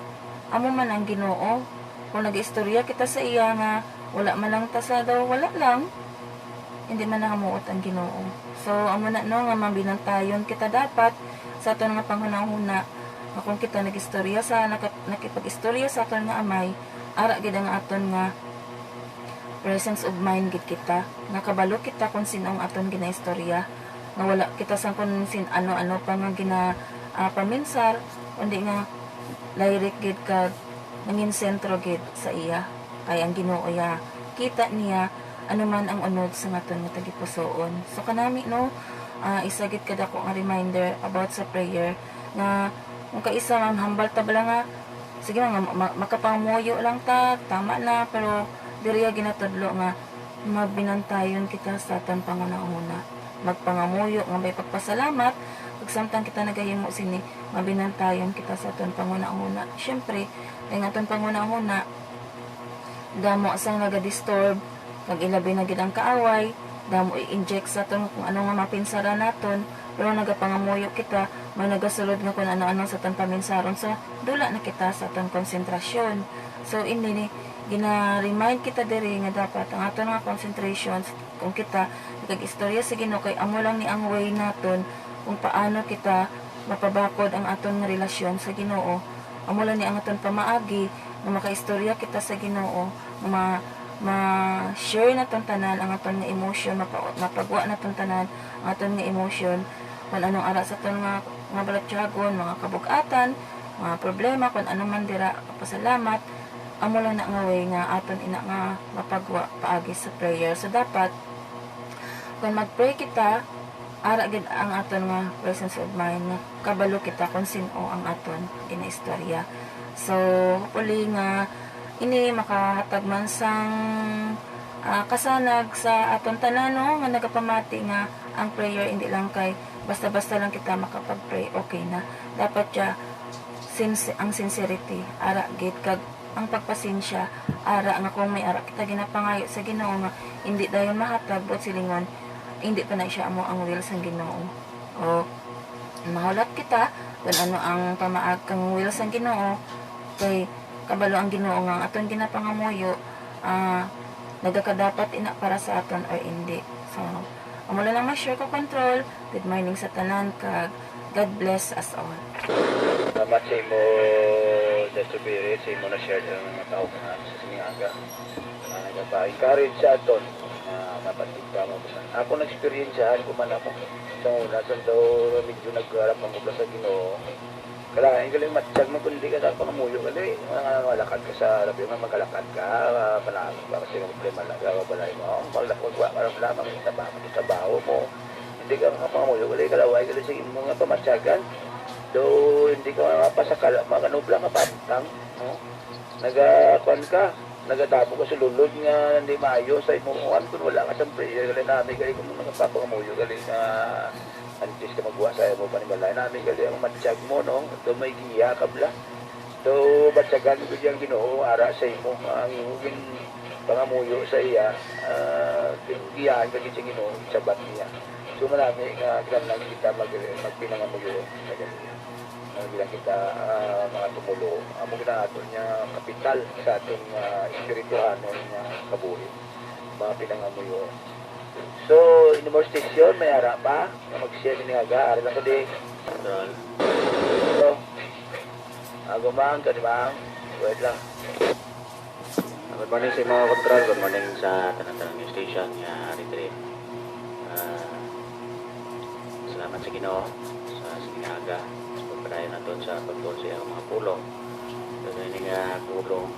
Amo man ang Ginoo. Kung nagaistorya kita sa iya nga wala man lang ta sa daw, wala lang, hindi man nahamuot ang Ginoo. So, amo na, no, nga mabinantayon kita dapat sa aton nga panghunahuna, nga kung kita nag-istorya sa, naka-, nakipag-istorya sa aton nga Amay, ara gid ang aton nga presence of mind gid kita, nga kabalo kita kung sin-o ang aton ginaistorya, nga wala kita sang kung sin ano-ano pa nga gina-, ah, paminsar, kundi nga direct gid kag nangin sentro gid sa iya. Kay ang Ginoo ya, kita niya ano man ang unod sa aton nga tagipusoon. So, kanami, no, ah, isa gid kadako nga reminder about sa prayer, nga kung kaisa man, hambal ta bala nga, sige lang, ma-, ma-, makapangamuyo lang ta, tama na, pero diri ya ginatudlo nga magbinantayon kita sa aton panghunahuna. Magpangamuyo nga may pagpasalamat, kag samtang kita nagahimo sini, mabinantayon kita sa aton panghunahuna. Siyempre, ang aton panghunahuna, damo sang nagadisturb, kag ilabi na gid ang kaaway, damo i-inject sa aton kung ano nga mapinsaran naton, pero nagapangamuyo kita, may nagasulod nga kung ano-ano sa aton paminsaron, so dula na kita sa aton konsentrasyon. So, ini ni, gina-remind kita diri nga dapat ang aton nga concentration, kung kita nakag-istorya sa Ginoo, kay amo lang ni ang way naton kung paano kita mapabakod ang aton nga relasyon sa Ginoo. Amo lang ni ang aton pamaagi nga makaistorya kita sa Ginoo, nga ma-, ma-share naton tanan ang aton nga emotion, mapa-, mapagwa naton tanan ang aton nga emotion, kung anong ara sa aton nga, nga balatyagon, mga kabug-atan, mga problema, kung ano man dira, pasalamat, amo lang na nga way nga aton ina nga mapagwa paagi sa prayer. So, dapat, kung mag-pray kita, ara gid ang aton nga presence of mind, nga kabalo kita kung sin-o ang aton ginaistorya. So, hopefully nga ini makahatag man sang, ah, kasanag sa aton tanan, no, nga nagapamati nga ang prayer hindi lang kay basta-basta lang kita makapag-pray, okay na. Dapat siya sins-, ang sincerity, ara gid, kag ang pagpasensya, ara nga kung may ara kita ginapangayo sa Ginoo nga hindi dayon mahatag, buot silingon, hindi pa na siya amo ang will sang Ginoo. O, mahulat kita kung ano ang pamaag kang will sang Ginoo, kay kabalo ang Ginoo nga ang aton ginapangamuyo, ah, nagakadapat ina para sa aton or hindi. So, amo lang ang ma-share ko, Control. Good morning sa tanan, kag God bless us all. Salamat sa imo, Sister Spirit, sa imo na-share ang mga tao na sa sining aga. Nga nagapa-encourage sa aton, nga Mapatig ka mo. Ako na-experiencehan ko man ako. Sa una, sa daw, medyo nagharap ang kubla sa Ginoo. Kalain gali, matsyag mo, kundi ka sa pangamuyo gali. Mga malakad ka sa, labi nga magkalakad ka, ah, panalo ka kasi ang problema na sa balay mo. Ang paglakad, wa ka lang, wala ka trabaho, trabaho mo. Hindi ka makapangamuyo gali, kalaway gali sa imo nga pamatyagan. Do, hindi ka mapasakal, mga kanubla nga pantang, no? Naga, kuwan ka, nagatabo ka sa lulod nga hindi maayo sa imo, kuwan, kung wala ka sa prayer, gali nami, gali kung nagapapangamuyo, gali nga antes ka magwa sa imo panimalay, nami, gali ang matsyag mo, no? Do may giya ka bala. Do, batyagan ko diyang Ginoo, ara sa imo, ang imo gin-, pangamuyo sa iya, ah, giyahan ka gid sa Ginoo, sabat niya. So, manami nga kinahanglan kita mag-, magpinangamuyo sa Ginoo. Nga bilang kita, ah, mga tumulo, amo gid ang aton nga kapital sa aton nga espirituhanon nga kabuhi, mga pinangamuyo. So, in more station, may ara pa nga mag-share ini nga aga, ari lang ko di. Control. So, ago mang, kadi mang, wait lang. Good morning sa mga control. Good morning sa tanan-tanan nga station nga ari diri. Ah, salamat sa Ginoo sa sining aga. Pagpadayon naton sa pagtuon sa iyang mga pulong. Kag ini nga pulong,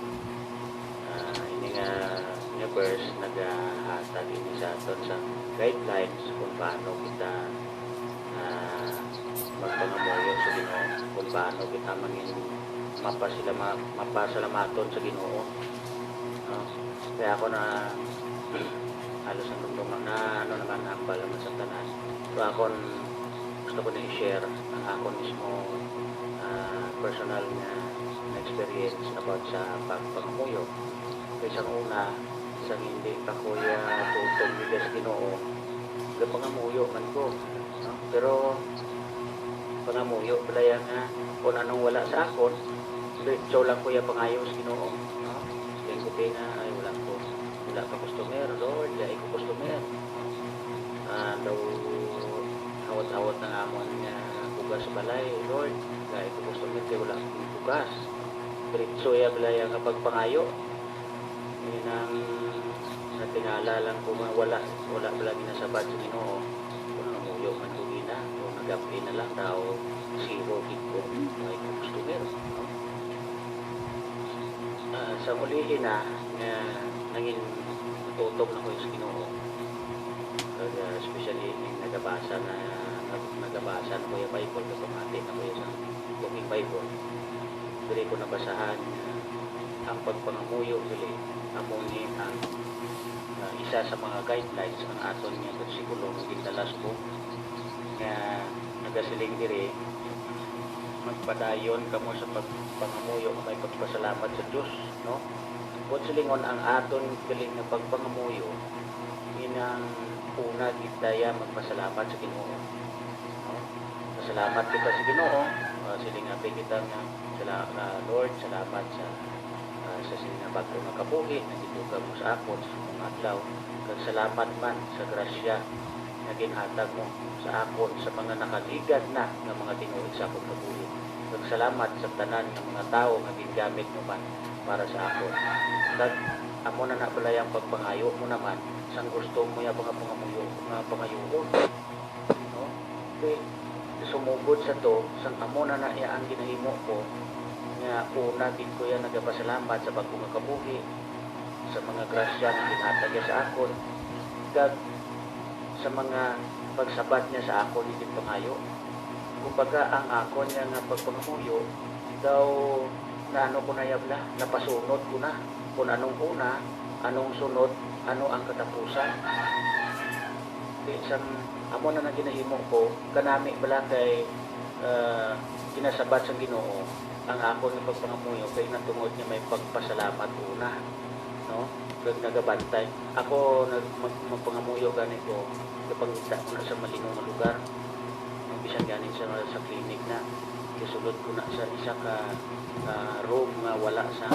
ah, ini nga universe nagahatag ini sa aton sa guidelines kung paano kita, ah, magpangamuyo sa Ginoo, kung paano kita mangin mapasalama-, mapasalamaton sa Ginoo, no? Kaya ako na halos ang dumduma na, ano naman, hambal naman sa tanan. So, akon, gusto ko na i-share ang akon mismo, ah, personal nga, nga experience about sa pagpangamuyo. Kay sang una, sang hindi pa ko ya tutob gid sa Ginoo, gapangamuyo man ko, no? Pero pangamuyo bala ya nga kung anong wala sa akon, diretso lang ko ya pangayo sa Ginoo, no? Siling ko, "Ti nga, ay, wala ko, wala pa customer, Lord, ya iko customer." Ah, daw hawat-hawat na nga amon nga bugas sa balay, "Lord, ya iko customer, kay wala akong bugas." Diretso ya bala ya nga pagpangayo. Inang natingala lang ko nga wala, wala bala ginasabat sa Ginoo. Kung nangamuyo man ko gina, kung nagapin na lang daw, zero gid ko, may customer, no? Ah, sa ulihi na, nga nangin tutob na ko sa Ginoo. Kag, ah, especially, nagabasa na, nag-, nagabasa na ko yung Bible, kapamati na ko yung sa Walking Bible. Diri ko nabasahan nga ang pagpangamuyo diri amo ni ang, ah, isa sa mga guidelines ang aton nga bersikulo nga gindala subong nga nagasiling diri, "Magpadayon kamo sa pagpangamuyo nga may pagpasalamat sa Dios," no? Buot silingon, ang aton gali nga pagpangamuyo, inang una gid ta ya magpasalamat sa Ginoo, no? Pasalamat kita sa Ginoo, ah, siling abi kita nga, sala-, ah, "Lord, salamat sa, ah, sa sini nga bag-o nga kabuhi nga gituga mo sa akon sa subong nga adlaw. Kag salamat man sa grasya nga ginhatag mo sa akon sa mga nakaligad na nga mga tinuod sa akon kabuhi. Kag salamat sa tanan nga mga tawo nga gingamit mo man para sa akon." Kag amo na na bala ang pagpangayo mo naman sang gusto mo ya mga pangamuyo, mga pangayuon, no? Kay sumugod sa to, sang amo na na iya ang ginahimo ko, nga una gid ko ya nagapasalamat sa bag-o nga kabuhi, sa mga grasya nga ginhatag niya sa akon, kag sa mga pagsabat niya sa akon nga ginpangayo. Kumbaga, ang akon nga, nga pagpangamuyo, daw naano ko na ya bala, napasunod ko na kung anong una, anong sunod, ano ang katapusan. Di, sang amo na na ginahimo ko, kanami bala kay, ah, ginasabat sang Ginoo ang akon nga pagpangamuyo kay natungod nga may pagpasalamat una, no? Kag nagabantay. Ako, nag-, mag-, magpangamuyo gani ko, napangita ko na sa malino nga lugar, no? Bisan gani sa, sa clinic na. Gisulod ko na sa isa ka, ah, room nga wala sa,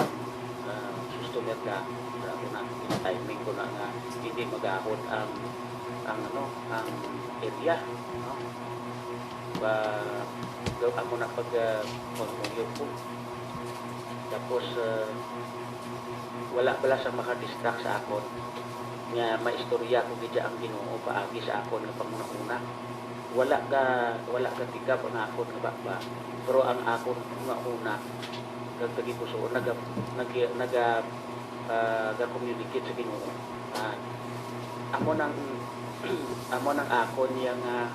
ah, customer ka. Sa ako na, timing ko na nga hindi magahod ang, ang, ano, ang area, no? Pa-, daw ako na pag, ah, pangamuyo ko. Tapos, ah, wala bala sa makadistract sa akon. nga maistorya ko gid ang Ginoo paagi sa akon nga panghunahuna. Wala ka, wala ka tikab ang akon nga baba, pero ang akon hunahuna kag tagipusoon naga, naga, naga, ah, ga-communicate sa Ginoo. Ah, amo nang, amo nang akon niya nga,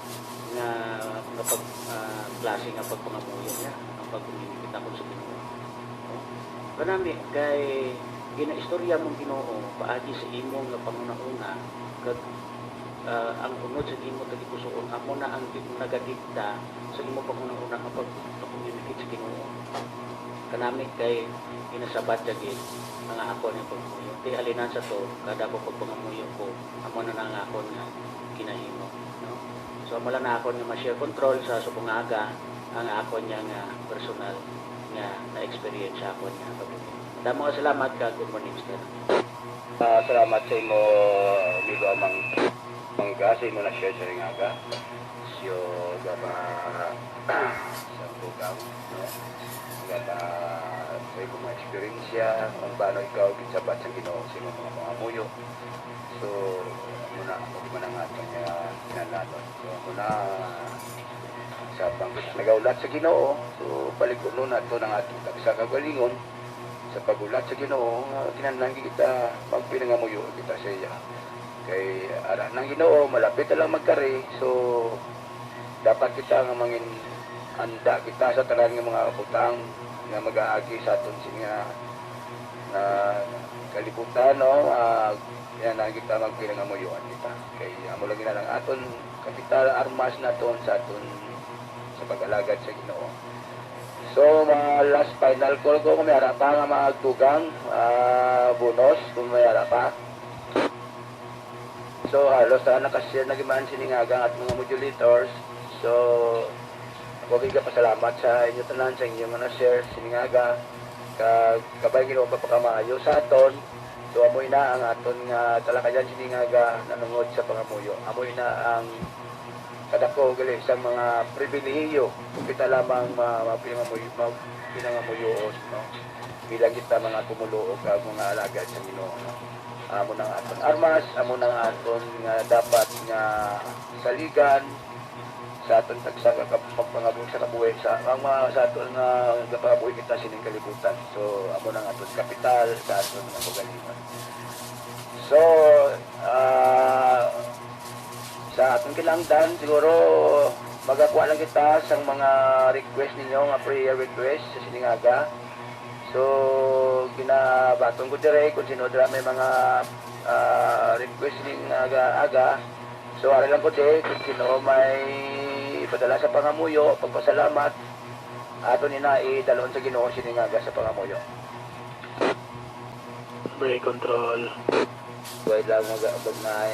nga, nga pag, ah, klase nga pagpangamuyo niya, ang pag-communicate ako sa Ginoo. No? Kanami, kay ginaistorya mong Ginoo paagi sa imo nga panghunahuna, kag, ah, ang unod sa imo tagipusoon, amo na ang di-, nagadikta sa imo panghunahuna nga pag-, pag-communicate sa Ginoo. Kanami kay ginasabat siya gid ang akon nga pagpangamuyo. Ti halinan sa to, kada ko pagpangamuyo ko, amo na na ang akon nga ginahimo, no? So, amo lang na akon nga ma-share, Control, sa subong nga aga, ang akon niya nga personal nga na-experience sa akon nga pagbuhi. Damo nga salamat, kag good morning, sir. Ah, salamat sa imo, amigo Amang Mangga, sa imo na-share sa ring aga. Sio gaba sa tugang, no? Gaba sa imo mga eksperyensya, kung paano ikaw ginsabat sa Ginoo sa imong mga pangamuyo. So, amo na, amo man ang aton nga kinahanglan. So, amo na, sa pang-, nagaulat sa Ginoo, so, palig-unon nato ang aton tagsa ka kaugalingon sa pag-ulat sa Ginoo, nga kinahanglan kita magpinangamuyo kita sa iya. Kay ara ang Ginoo, malapit na lang magkari, so, dapat kita nga mangin-, handa kita sa tanan nga mga butang nga mag-aagi sa aton sini nga, nga kalibutan, no? Ah, yan ang kita magpinangamuyoan kita. Kay amo lang gid ang aton kapital, armas naton sa aton sa pag-alagad sa Ginoo. So, mga last final call ko, kung may ara pa nga mga tugang, ah, bonus, kung may ara pa. So, halos, ah, naka-share na gid man sining aga ang aton mga modulators. So, ako gid gapasalamat sa inyo tanan sa inyo nga na-share sining aga. Kag kabay ang Ginoo magpakamaayo sa aton. So, amo ina ang aton nga talakayan sining aga nanungod sa pangamuyo. Amo ina ang kadako gali sa mga pribilehiyo kung kita lamang ma-, mapinangamuy-, ma-, pinangamuyoon, no? Bilang kita mga tumoluo kag mga alagad sa Ginoo, no? Amo nang aton armas, amo nang aton nga dapat nga saligan sa aton tagsa ka kab-, pagpangabuhi sa kabuhi sa ang mga sa aton nga gapangabuhi kita sining kalibutan. So, amo nang aton kapital sa aton nga kaugalingon. So, ah, sa aton kinahanglan, siguro magakuha lang kita sang mga request ninyo, nga prayer request sa sining aga. So, ginabaton ko dire kung sino dira may mga, ah, request sining aga, aga. So, ari lang ko dire kung sino may padala sa pangamuyo, pagpasalamat. Aton ina idalon sa Ginoo sining aga sa pangamuyo. Break control. Buhay lang mag-, magnay.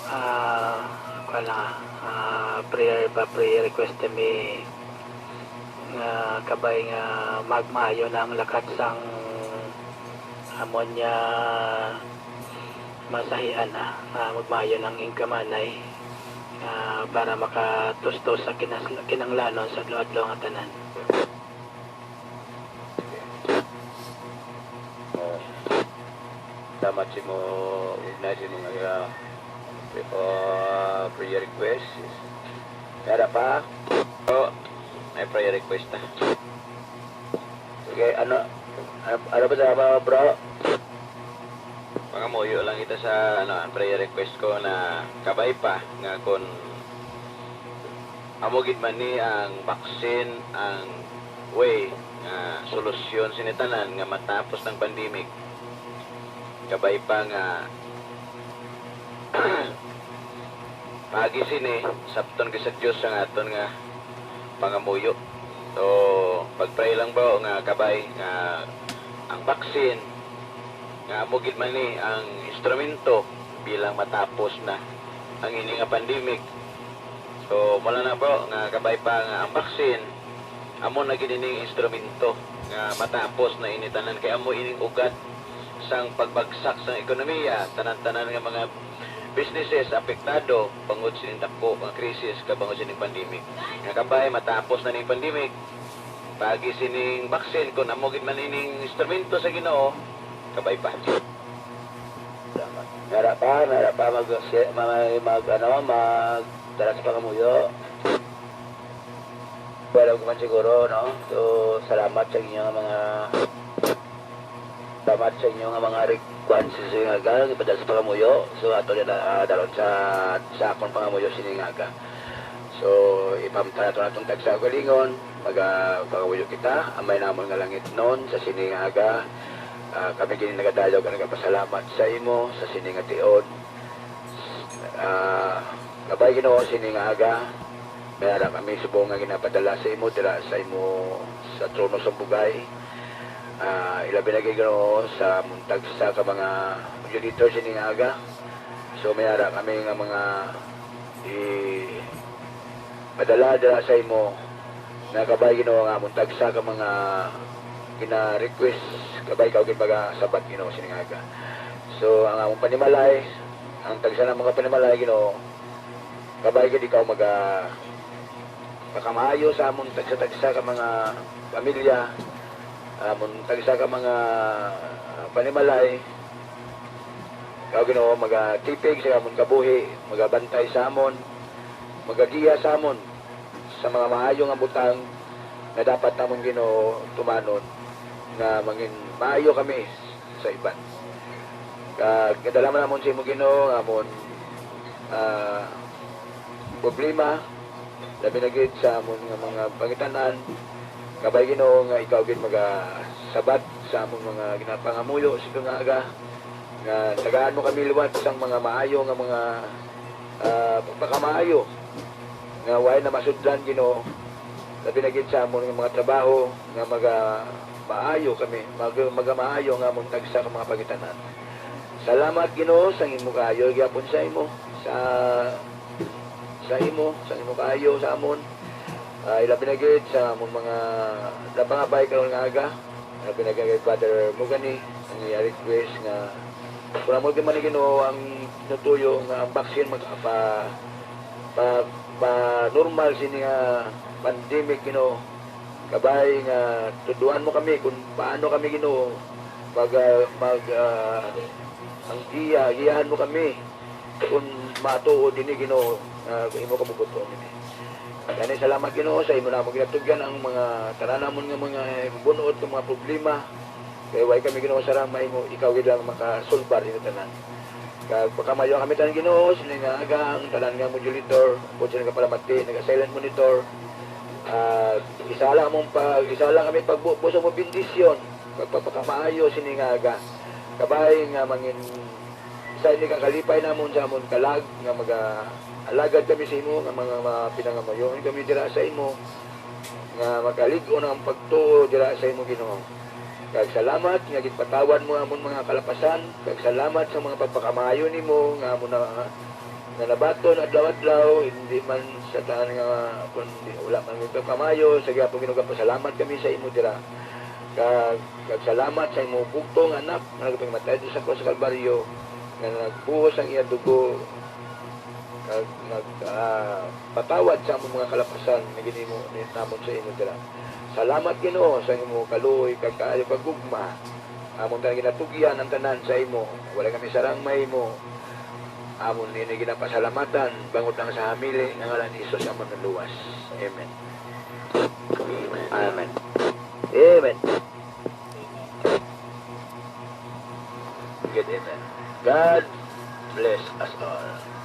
Ah, wala. Ah, prayer pa, prayer request mi nga kabay nga magmaayo na ang lakat sang amon nga masahian na, ah, magmaayo na ang ingkamanay, ah, para makatustos sa kinas-, kinahanglanon sa adlaw-adlaw nga tanan. Oh. Salamat sa imo, ugnay sa imo nga, uh, pre-, uh, prayer request. May ara pa? Oh, may prayer request na. Sige, ano, ano, ano ba sa mga bro? Pangamuyo lang kita sa, ano, ang prayer request ko na kabay pa nga kung amo gid man ni ang vaccine, ang way nga solusyon sini tanan nga matapos ng pandemic. Kabay pa nga paagi sini, sabton gid sa Dios ang aton nga pangamuyo. So, pag-pray lang ba nga kabay nga ang vaccine nga amo gid man ni ang instrumento bilang matapos na ang ini nga pandemic. So, mula na po nga kabay pa nga ang vaccine, amo na gid ining instrumento nga matapos na ini tanan kay amo ining ugat sang pagbagsak sang ekonomiya, tanan-tanan nga mga businesses apektado bangod sining dako nga krisis kag bangod sining pandemic. Nga kabay matapos na ning pandemic, paagi sining vaccine, kung amo gid man ining instrumento sa Ginoo, kabay pa. Salamat. Nara pa, nara pa mag, mag, mag, ano, mag, dara sa pangamuyo. Wala ko man siguro, no? So, salamat sa inyo nga mga, salamat sa inyo nga mga request sa sining aga, ipadala sa pangamuyo. So, ato na, ah, dalon sa, sa akong pangamuyo sining aga. So, ipamtala to natong tagsa kaugalingon, maga-, pangamuyo kita, Amay namon nga langitnon, sa sining aga, ah, kami gini nagadayog ang nagapasalamat sa imo, sa sining nga tion. Ah, kabay, Ginoo, sining aga, may ara kami subong nga ginapadala sa imo dira sa imo sa trono sa bugay. Ah, ilabi na gid, Ginoo, sa amon tagsa ka mga moderator sining aga. So, may ara kami nga mga i-, padala dira sa imo nga kabay, Ginoo, nga amon tagsa ka mga gina-request, kabay, ikaw gid magasabat, Ginoo, sining aga. So, ang among panimalay, ang tagsa na mga panimalay, Ginoo, kabay gid ikaw maga-, makamaayo sa amon tagsa-tagsa ka mga pamilya, amon tagsa ka mga panimalay. Ikaw, Ginoo, magatipig sa amon kabuhi, magabantay sa amon, magagiya sa amon sa mga maayo nga butang nga dapat namon, Ginoo, tumanon, nga mangin maayo kami sa iban. Kag nadala man namon sa imo, Ginoo, nga amon, ah, problema, labi na gid sa amon nga mga pangitan-an. Kabay, Ginoo, nga ikaw gid magasabat sa amon mga ginapangamuyo sa ito nga aga, nga tagaan mo kami liwat sang mga maayo nga mga, ah, pagpakamaayo, nga way na masudlan, Ginoo, labi na gid sa amon nga mga trabaho, nga maga-, maayo kami, mag-, magamaayo nga amon tagsa ka mga pangitan-an. Salamat, Ginoo, sa imo kaayo gyapon sa imo, sa, sa imo, sa imo kaayo sa amon. Ah, ilabi na gid sa amon mga napangabay karon nga aga. Ilabi na gid kay Brother Mugani, ang iya request nga kung amo gid man ni, Ginoo, ang tinutuyo nga ang vaccine magpa-, pa, pa-normal sini nga pandemic, Ginoo. Kabay nga tudloan mo kami kung paano kami, Ginoo, mag, ah, mag, ah, ang giya, giyahan mo kami kung matuod ini, Ginoo, nga imo kabubut-on ini. Gani, salamat, Ginoo, sa imo namon ginatugyan ang mga tanan namon nga mga bun-od nga mga problema. Kay way kami, Ginoo, sarang mahimo, ikaw gid lang makasulbar ini tanan. Kag pagkamaayo kami tanan, Ginoo, sini nga aga ang tanan nga moderator, upod sila nagapalamati, naga-silent monitor. Ah, isa lang among pag, isa lang kami pagbubo sa mo bendisyon, pagpapakamaayo sini nga aga. Kabay nga mangin sa ini ka kalipay namon sa amon kalag nga maga-, alagad kami sa imo nga mga, mga pinangamuyoon kami dira sa imo, nga magalig-on ang pagtuo dira sa imo, Ginoo. Kag salamat nga ginpatawad mo amon mga kalapasan, kag salamat sa mga pagpakamaayo nimo nga amo na, nga nabaton adlaw-adlaw, hindi man sa tanan nga, kundi wala man may pagkamaayo, sa gihapon, Ginoo, gapasalamat kami sa imo dira. Kag, kag salamat sa imo bugtong Anak nga nagpangmatay sa krus sa Kalbaryo, nga nagbuhos ang iya dugo, kag nag, ah, patawad sa among mga kalapasan nga ginhimo ni, namon sa imo dira. Salamat, Ginoo, sa imo kaluoy kag kaayo kag gugma. Amon tanan ginatugyan ang tanan sa imo. Wala kami sarang mahimo. Amon ini ginapasalamatan bangod lang sa hamili nga ngalan ni Jesus amon Manluwas. Amen. Amen. Amen. Good, amen. God bless us all.